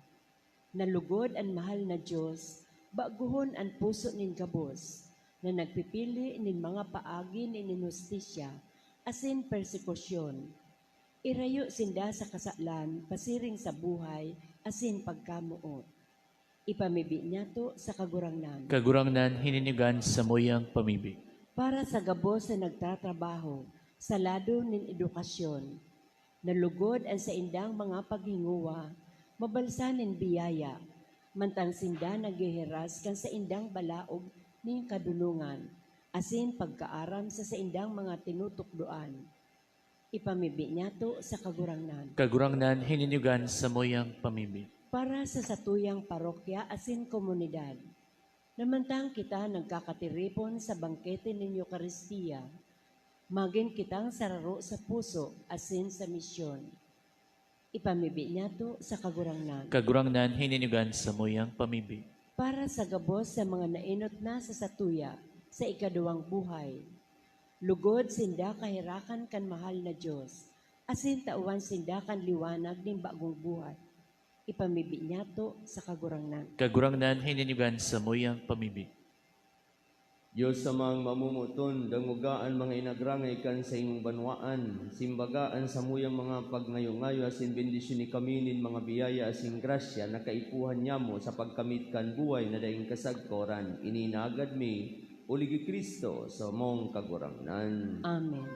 Nalugod an mahal na Dios, bagohon an puso nin gabos, na nagpipili nin mga paagi nin inhustisya asin persekusyon. Irayo sinda sa kasalan pasiring sa buhay asin pagkamoot. Ipamibi niyato sa Kagurangnan. Kagurangnan, hininugan samuyang pamibi. Para sa gabos na nagtatrabaho sa lado nin edukasyon, nalugod an saindang mga paghingowa, mabalsa nin biyaya, mantang sinda nagheheras kan saindang balaog nin kadonongan, asin pagkaaram sa saindang mga tinutukdoan. Ipamibi niyato sa Kagurangnan. Kagurangnan, hininugan samuyang pamibi. Para sa satuyang parokya asin komunidad, na mantang kita nagkakatiripon sa bangkete nin Eukaristia, magin kitang sararo sa puso asin sa misyon. Ipamibi niyato sa Kagurangnan. Kagurangnan, hininugan samuyang pamibi. Para sa gabos sa mga naenot na sa satuya sa ikaduwang buhay, lugod sinda kaherakan kan mahal na Dios, asin tawan sinda kan liwanag nin bagong buhay. Ipamibi niyato sa Kagurangnan. Kagurangnan, hininugan samuyang pamibi. Dios Amang mamomoton, dangoga an mga inagrangay kan saimong banwaan. Simbaga an samuyang mga pagngayo-ngayo asin bendisyoni kami nin mga biyaya asin grasya na kaipuhan nyamo sa pagkamit kan buhay na daing kasagkoran. Ini nagad mi, huli ki Cristo, samong Kagurangnan. Amen.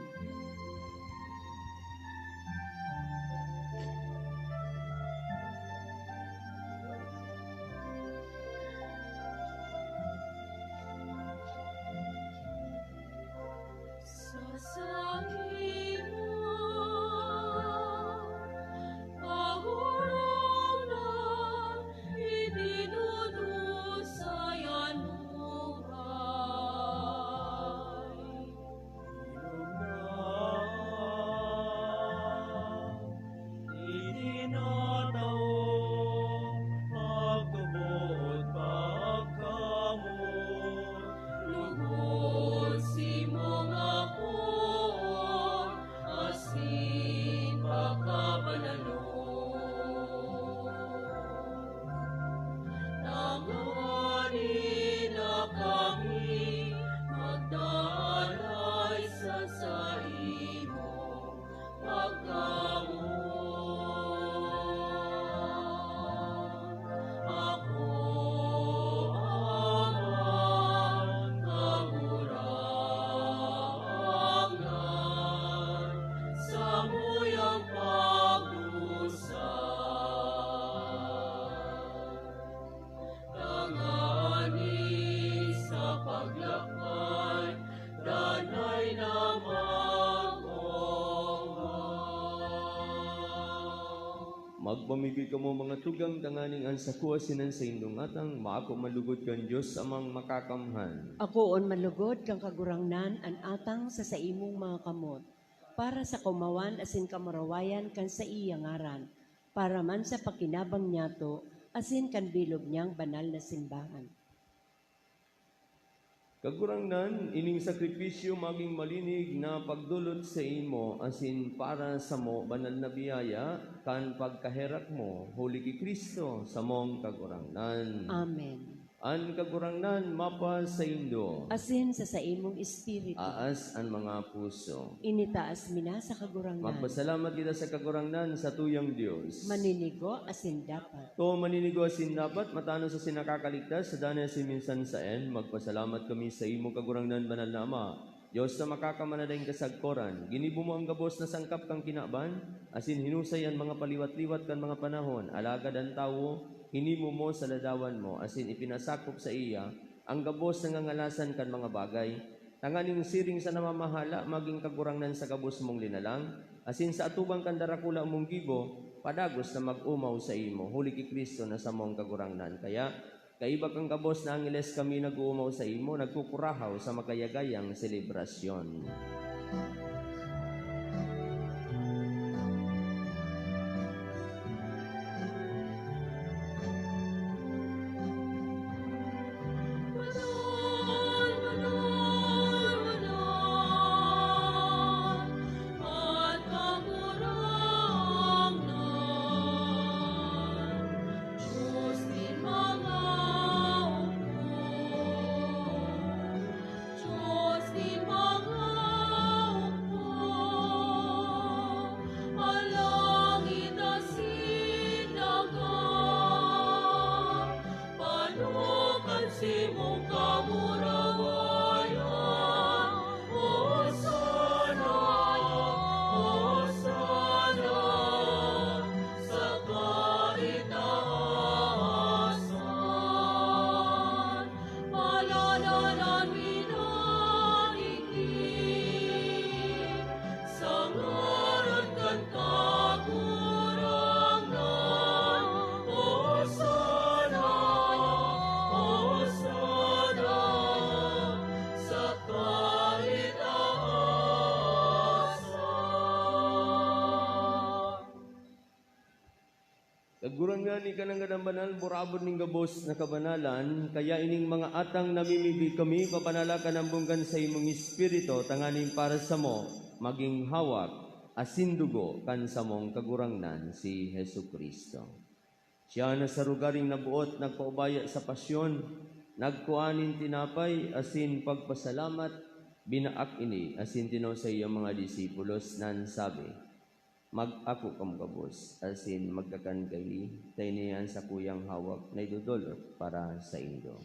Sa saimo, Kagurangnan, idinudusay an buhay. Itinatao, pagtubod, pagkamoot, lugod si mga poon, asin pagkabanalon. Tanganing na kami magdalay sa saimo pagkamoot. Ako, Ama, Kagurangnan, samuyang pagdusa. Tangani sa paglakbay, danay na mag-omaw. Magpamibi kamo, mga tugang, tanganing an sako asin an saindong atang maako man lugod kan Dios Amang Makakamhan. Akoon man lugod kan Kagurangnan an atang sa saimong mga kamot, para sa kaomawan asin kamurawayan kan saiya ngaran, para man sa pakinabang niyato asin kan bilog niyang banal na simbahan. Kagurangnan, ining sakripisyo magin malinig na pagdolot saimo asin para samo banal na biyaya kan pagkaherak mo, huli ki Cristo, samong Kagurangnan. Amen. An Kagurangnan mapasaindo. Asin sa saimong espiritu. Aas an mga puso. Initaas mi na sa Kagurangnan. Magpasalamat kita sa Kagurangnan, satuyang Dios. Maninigo asin dapat. Too, maninigo asin dapat, matanos asin nakakaligtas, sa danay asin minsan saen, magpasalamat kami saimo, Kagurangnan, banal na Ama, Dios na makakamana daing kasagkoran. Ginibo mo ang gabos na sangkap kan kinaban, asin hinusay an mga paliwat-liwat kan mga panahon. Alagad an tawo, hinimo mo sa ladawan mo, asin ipinasakop saiya ang gabos na ngangalasan kan mga bagay, tanganing siring sa namamahala, magin kagurangnan sa gabos mong linalang, asin sa atubang kan darakula mong gibo, padagos na mag-omaw saimo, huli ki Cristo na samong Kagurangnan. Kaya, kaiba kan gabos na angeles, kami nag-oomaw saimo, nagkukurahaw sa makayagayang selebrasyon. Mong kamurawayan, Hosana, Hosana, sa kaitaasan. Palalanan minaniki sa ngaran kan Kagurangnan. Hosana, Hosana, sa kaitaasan. Kagurangnan, ika nanggad an banal, burabod nin gabos na kabanalan, kaya ining mga atang namimibi kami, papanalakan ambong kan saimong Espiritu, tanganing para samo magin hawak asin dugo kan samong Kagurangnan, si Jesu-Cristo. Siya na sa rogaring naboot nagpaubaya sa pasyon, nagkua nin tinapay asin pagpasalamat, binaak ini asin tinao sa iyang mga disipulos, nan sabi, "Mag-ako kamo gabos asin magkakan kaini, ta ini an sakuyang hawak na idodolot para saindo."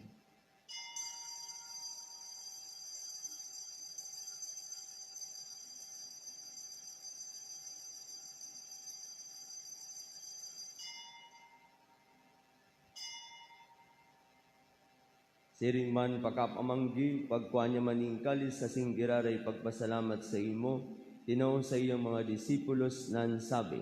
Siring man, pakapamanggi, pagkua niya man nin kalis asin giraray pagpasalamat saimo, tinao sa iyang mga disipulos, nan sabi,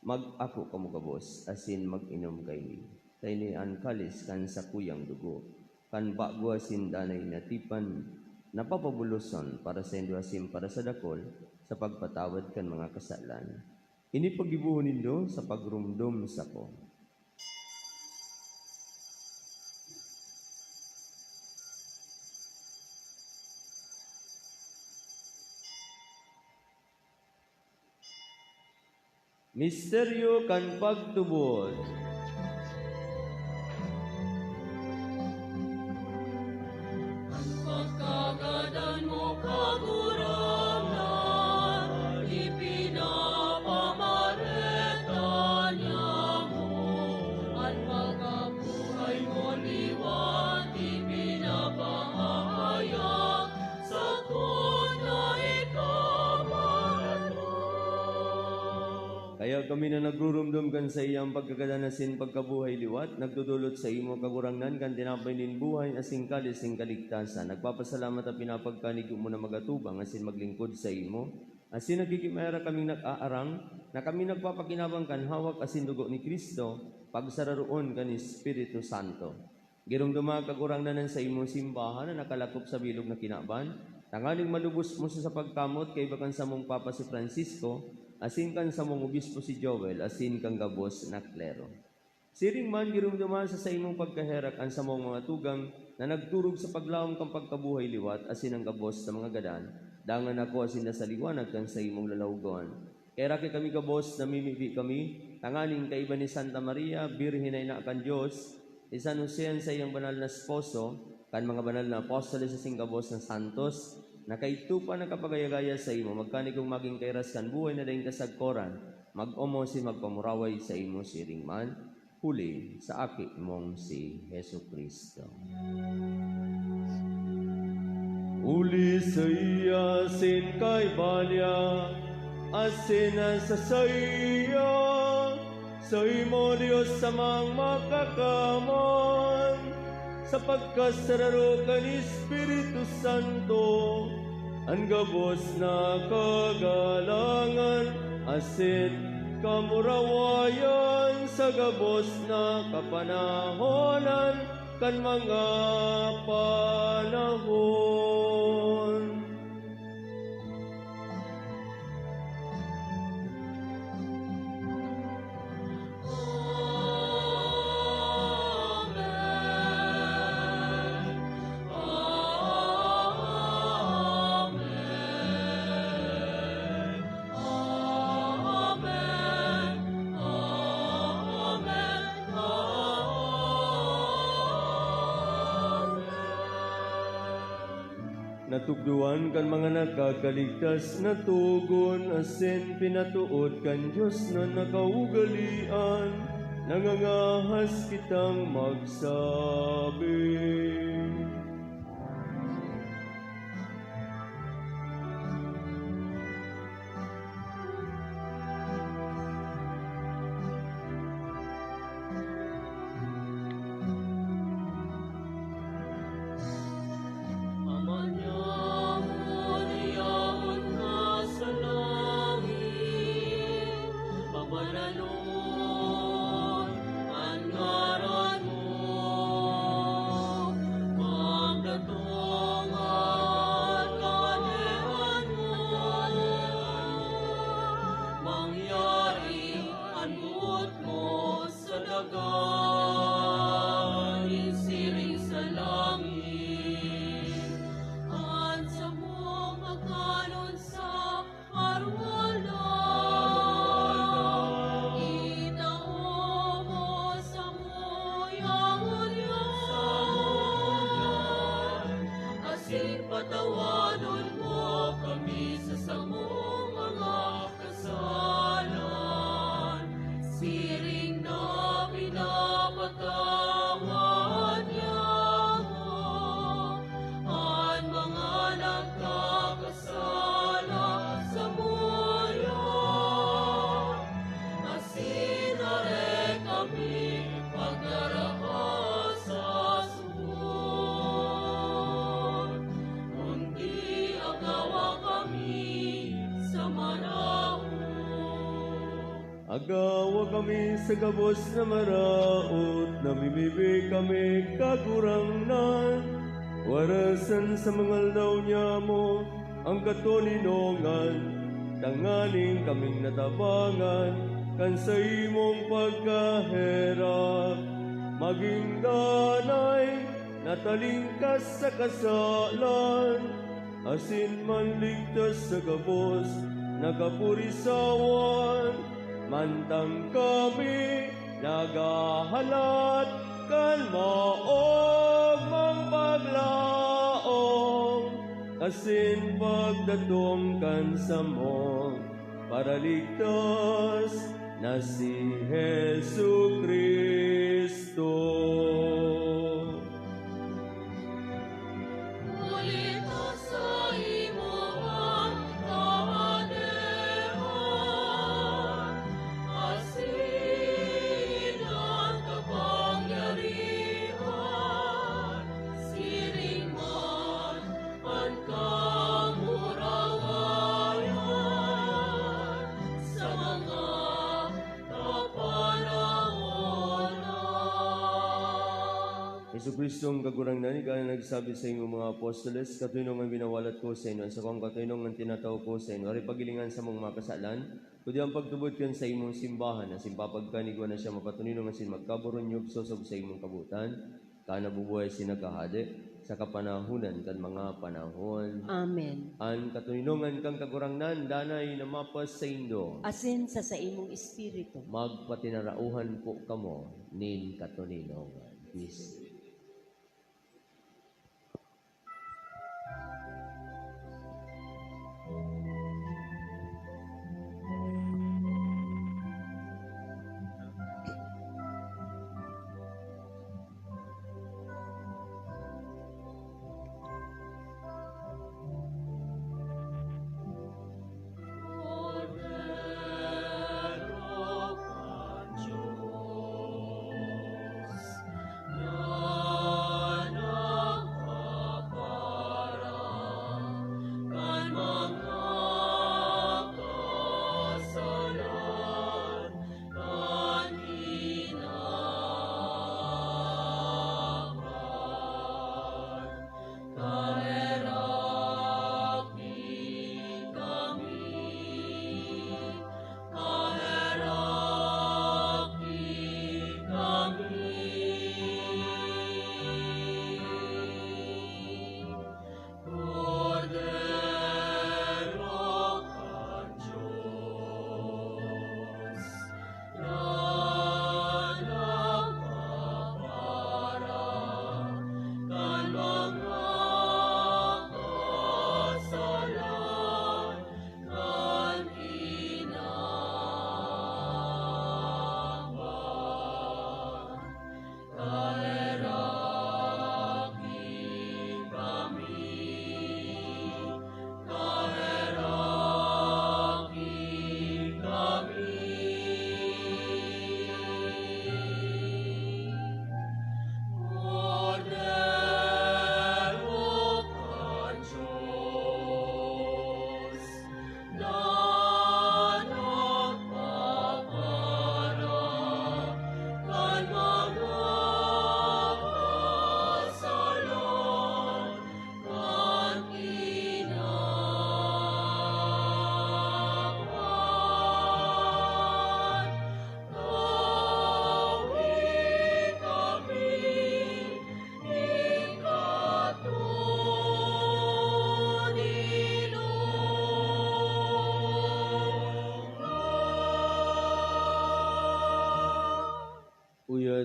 "Mag-ako kamo gabos asin mag-inom kaini, ta ini an kalis kan sakuyang dugo, kan bago asin danay na tipan, na papabulosan para saindo asin para sa dakul sa pagpatawad kan mga kasalan. Ini paggibohon nindo sa pagromdom sako." Misteryo kan pagtubod. An pagkagadan mo, Kagurangnan, ipinapamareta niamo. An pagkabuhay mo liwat, ipinapahayag, sagkod na ikaw magdakop. Kaya kami na nagruromdom kan saiyang pagkagadan asin pagkabuhay liwat, nagdodolot saimo, Kagurangnan, kan tinapay nin buhay asin kalis nin kaligtasan. Nagpapasalamat ta pinapagkanigo mo na mag-atubang asin maglingkod saimo, asin nagkikimera kaming nag-aarang, na kami nagpapakinabang kan hawak asin dugo ni Cristo, pagsararoon kan Espiritu Santo. Giromdoma, Kagurangnan, an saimong simbahan na nakalakop sa bilog na kinaban, tanganing malubos mo sa pagkamot kaiba kan samong Papa si Francisco, asin kan samong Obispo si Joel, asin kan gabos na klero. Siring man, giromdoma sa saimong pagkaherak an samong mga tugang na nagturog sa paglaom kan pagkabuhay liwat asin an gabos na mga gadan, dangan ako asin na sa liwanag kan saimong lalawogon. Kaheraki kami gabos, namimibi kami, tanganing kaiba ni Santa Maria, Birhen na ina kan Dios, ni San Jose an saiyang banal na esposo, kan mga banal na apostoles asin gabos na santos, na kaidto pa nakapagaya-gaya saimo, magkanigong magin kairas kan buhay na daing kasagkoran, mag-omaw asin magpamuraway saimo siring man, huli sa Aki mong si Jesu-Cristo. Huli saiya asin kaiba niya, asin sa saiya, saimo, Dios Amang Makakamhan, sa pagkasararo kan Espiritu Santo, an gabos na kagalangan asin kamurawayan sa gabos na kapanahonan kan mga panahon. Natukdoan kan mga nakakaligtas na togon asin pinatood kan Dios na nakaugalean, nangangahas kitang magsabi. Patawanon mo kami sa samong mga kasalan, siring na pinapatawad niamo an mga nagkakasala sa buya, asin dai kami pagdaraha sa kundi agawa kami sa maraot. Agawa kami sa gabos na maraot, namimibi kami, Kagurangnan. Warasan sa mga aldaw niamo ang katoninongan, tanganing kaming natabangan kan saimong pagkaherak, magin danay, natalingkas sa kasalan, asin manligtas sa gabos na kapurisawan, mantang kami naghahalat kan maogmang paglaom asin pagdatong kan samong Paraligtas na si Jesu-Cristo. Huli ta saimo an kahadean, asin an kapangyarihan, siring man an kamurawayan sa mga kapanahonan. Jesu-Cristo, ang Kagurangnan, ika na nagsabi sa imong mga apostoles, "Katoninongan winawalat ko sa inyo, an sakong katoninongan tinatao ko sa inyo. Ari pagilingan sa mga kasalan, kundi an pagtubod kan sa imong simbahan, asin papagkanigwa na siya mapatoninong asin magkaboronyog sosog sa imong kabotan, ka nabubuhay asin naghahade sa kapanahonan kan mga panahon." Amen. An katoninongan kan Kagurangnan danay na mapasaindo. Asin sa saimong espiritu. Magpatinarauhan po kamo nin katoninongan. Peace.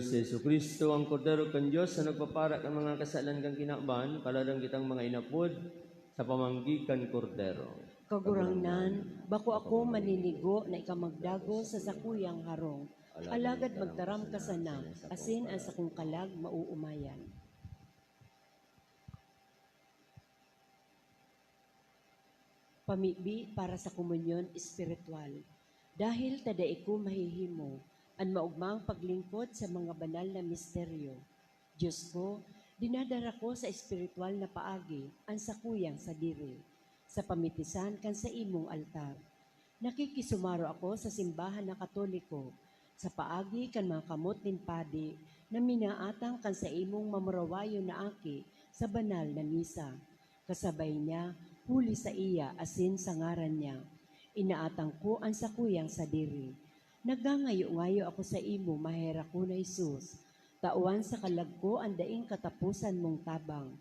Si Jesu-Cristo, ang Kordero kan Dios na nagpapara kan mga kasalan kan kinaban, paladang kitang mga inapod sa pamanggi kan Kordero. Kagurangnan, bako ako maninigo na ika magdagos sa sakuyang harong. Alagad magtaram ka sana, asin an sakong kalag mauumayan. Pamibi para sa komunyon espiritual. Dahil ta dai ko mahihimo an maogmang paglingkod sa mga banal na misteryo, Diyos ko, dinadara ko sa espiritual na paagi an sakuyang sadiri, sa pamitisan kan saimong altar. Nakikisumaro ako sa simbahan na Katoliko, sa paagi kan mga kamot nin padi na minaatang kan saimong mamurawayon na aki sa banal na misa. Kasabay niya, huli saiya asin sa ngaran niya, inaatang ko an sakuyang sadiri. Nagangayo-ngayo ako saimo, maherak ko na Jesus, tawan sa kalag ko an daing kataposan mong tabang.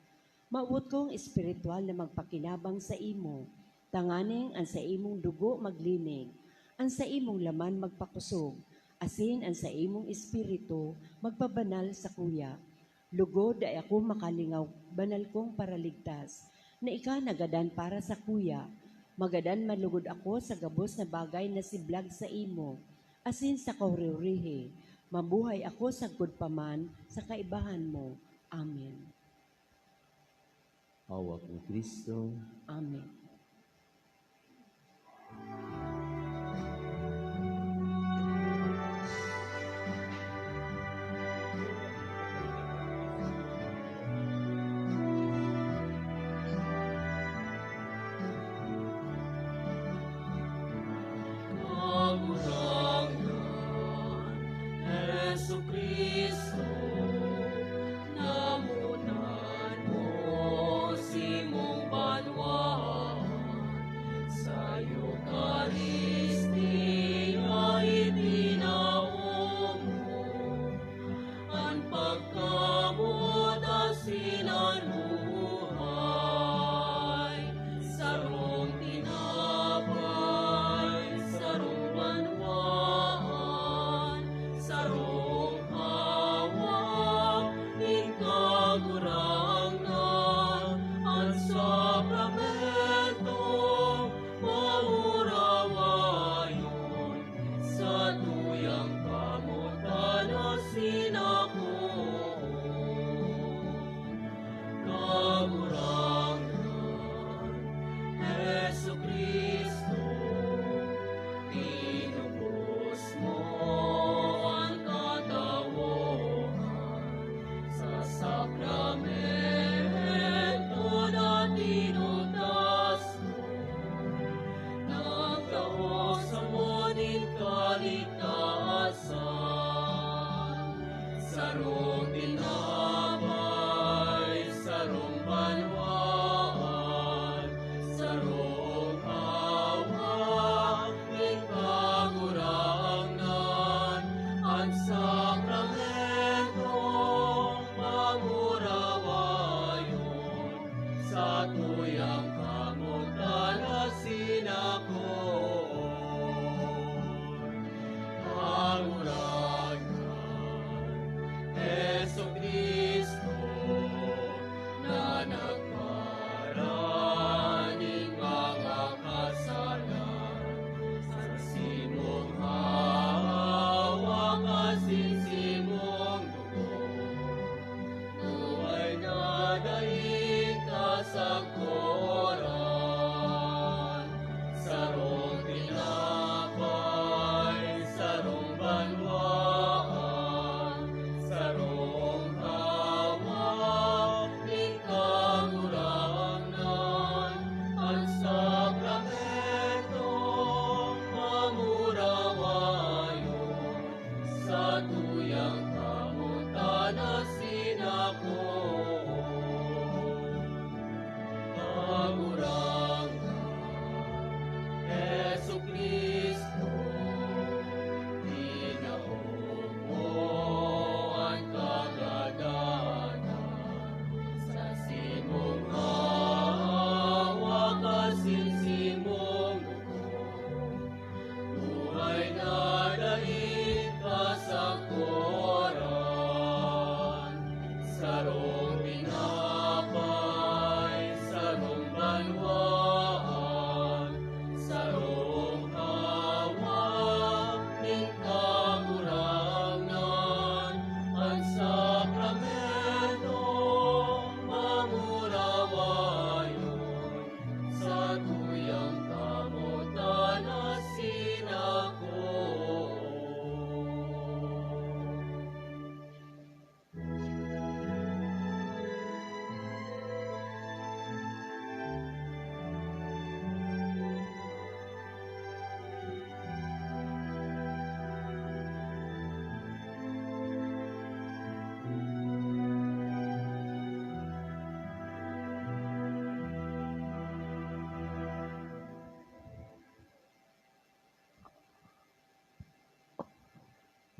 Mawot kong espiritual na magpakinabang saimo, tanganing an saimong dugo maglinig, an saimong laman magpakosog, asin an saimong espiritu magpabanal sakuya. Lugod dai ako makalingaw, banal kong Paraligtas, na ika nagadan para sakuya. Magadan man lugod ako sa gabos na bagay na siblag saimo, asin sa kahuri-hurihi, mabuhay ako sagkod pa man sa kaibahan mo. Amen. Hawak ni Cristo. Amen. Kagurangnan, Jesu-Cristo, namotan mo simong banwaan.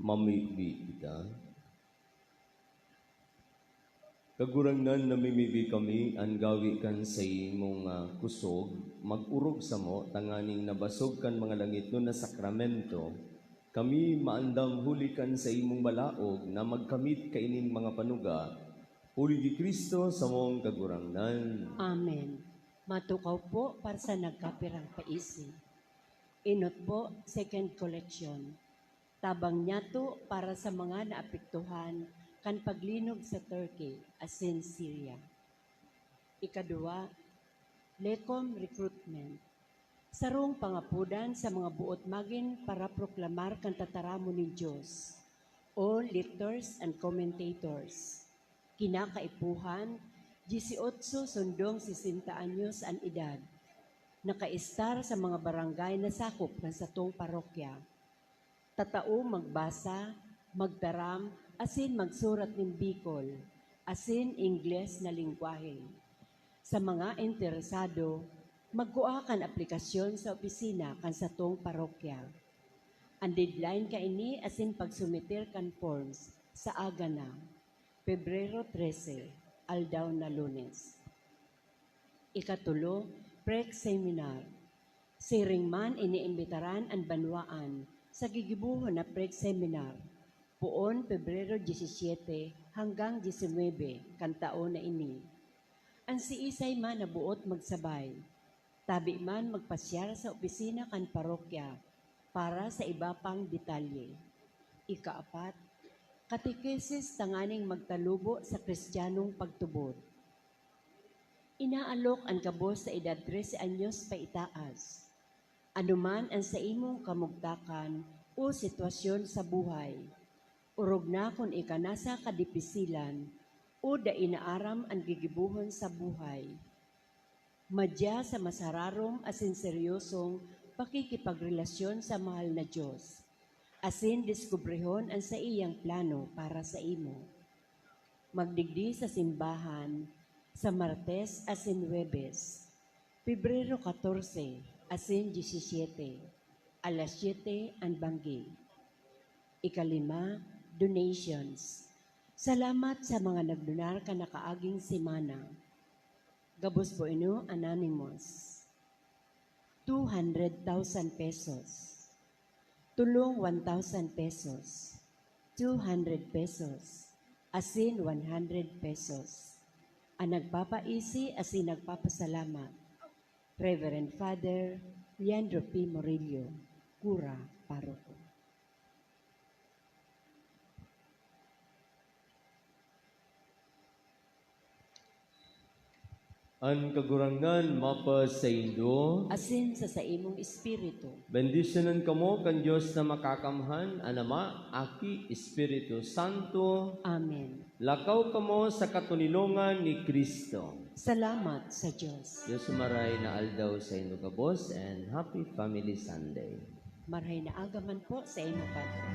Mamibi kita. Kagurangnan, namimibi kami, an gawi kan saimong, ah, kusog, mag-orog samo, tanganing nabasog kan mga langitnon na sakramento, kami maandam huli kan saimong balaog na magkamit kaining mga panuga, huli ki Cristo samong Kagurangnan. Amen. Matukaw po para sa nagkapirang paisi. Inot po, second collection. Tabang niyato para sa mga naapektuhan kan paglinog sa Turkey asin Syria. Ikaduwa, Lecom Recruitment. Sarong pangapodan sa mga boot magin paraproklamar kan tataramon nin Dios, o lectors and commentators. Kinakaipuhan, dieciocho sundong sesenta anyos an edad. Nakaestar sa mga barangay na sakop kan satong parokya. Tatao magbasa, magtaram, asin magsurat nin Bicol, asin Ingles na lengwahe. Sa mga interesado, magkua kan aplikasyon sa opisina kan satong parokya. An deadline kaini asin pagsumeter kan forms sa aga na, Pebrero trese, aldaw na Lunes. Ikatulo, Prek Seminar. Siring man iniimbitaran an banwaan sa gigibohon na Prek Seminar, poon Pebrero disisiete hanggang diesinuebe kan taon na ini. An siisay man na boot magsabay, tabi man magpasyar sa opisina kan parokya para sa iba pang detalye. Ikaapat, katekesis tanganing magtalubo sa Kristiyanong pagtubod. Inaalok an gabos sa edad trese anyos paitaas. Anoman an saimong kamugtakan o sitwasyon sa buhay, orog na kun ika nasa kadipisilan o dai na aram an gigibohon sa buhay. Madya sa masararom asin seryosong pakikipagrelasyon sa mahal na Dios, asin diskubrihon an saiyang plano para saimo. Magdigdi sa simbahan sa Martes asin Huwebes, Pebrero katorse asin disisiete, alas siyete an banggi. Ikalima, donations. Salamat sa mga nagdonar kan nakaaging semana. Gabos po ini, anonymous. Two hundred thousand pesos. Tulong one thousand pesos. Two hundred pesos. Asin one hundred pesos. An nagpapaisi asin nagpapasalamat, Reverend Father Leandro P. Murillo, Kura, Paroko. An Kagurangnan mapasaindo. Asin sa saimong espiritu. Bendisyonan kamo kan Dios na Makakamhan, an Ama, Aki, Espiritu Santo. Amen. Lakaw kamo sa katonilongan ni Cristo. Salamat sa Dios. Dios maray na aldaw saindo gabos and happy Family Sunday. Maray na aga man po saimo, Padre.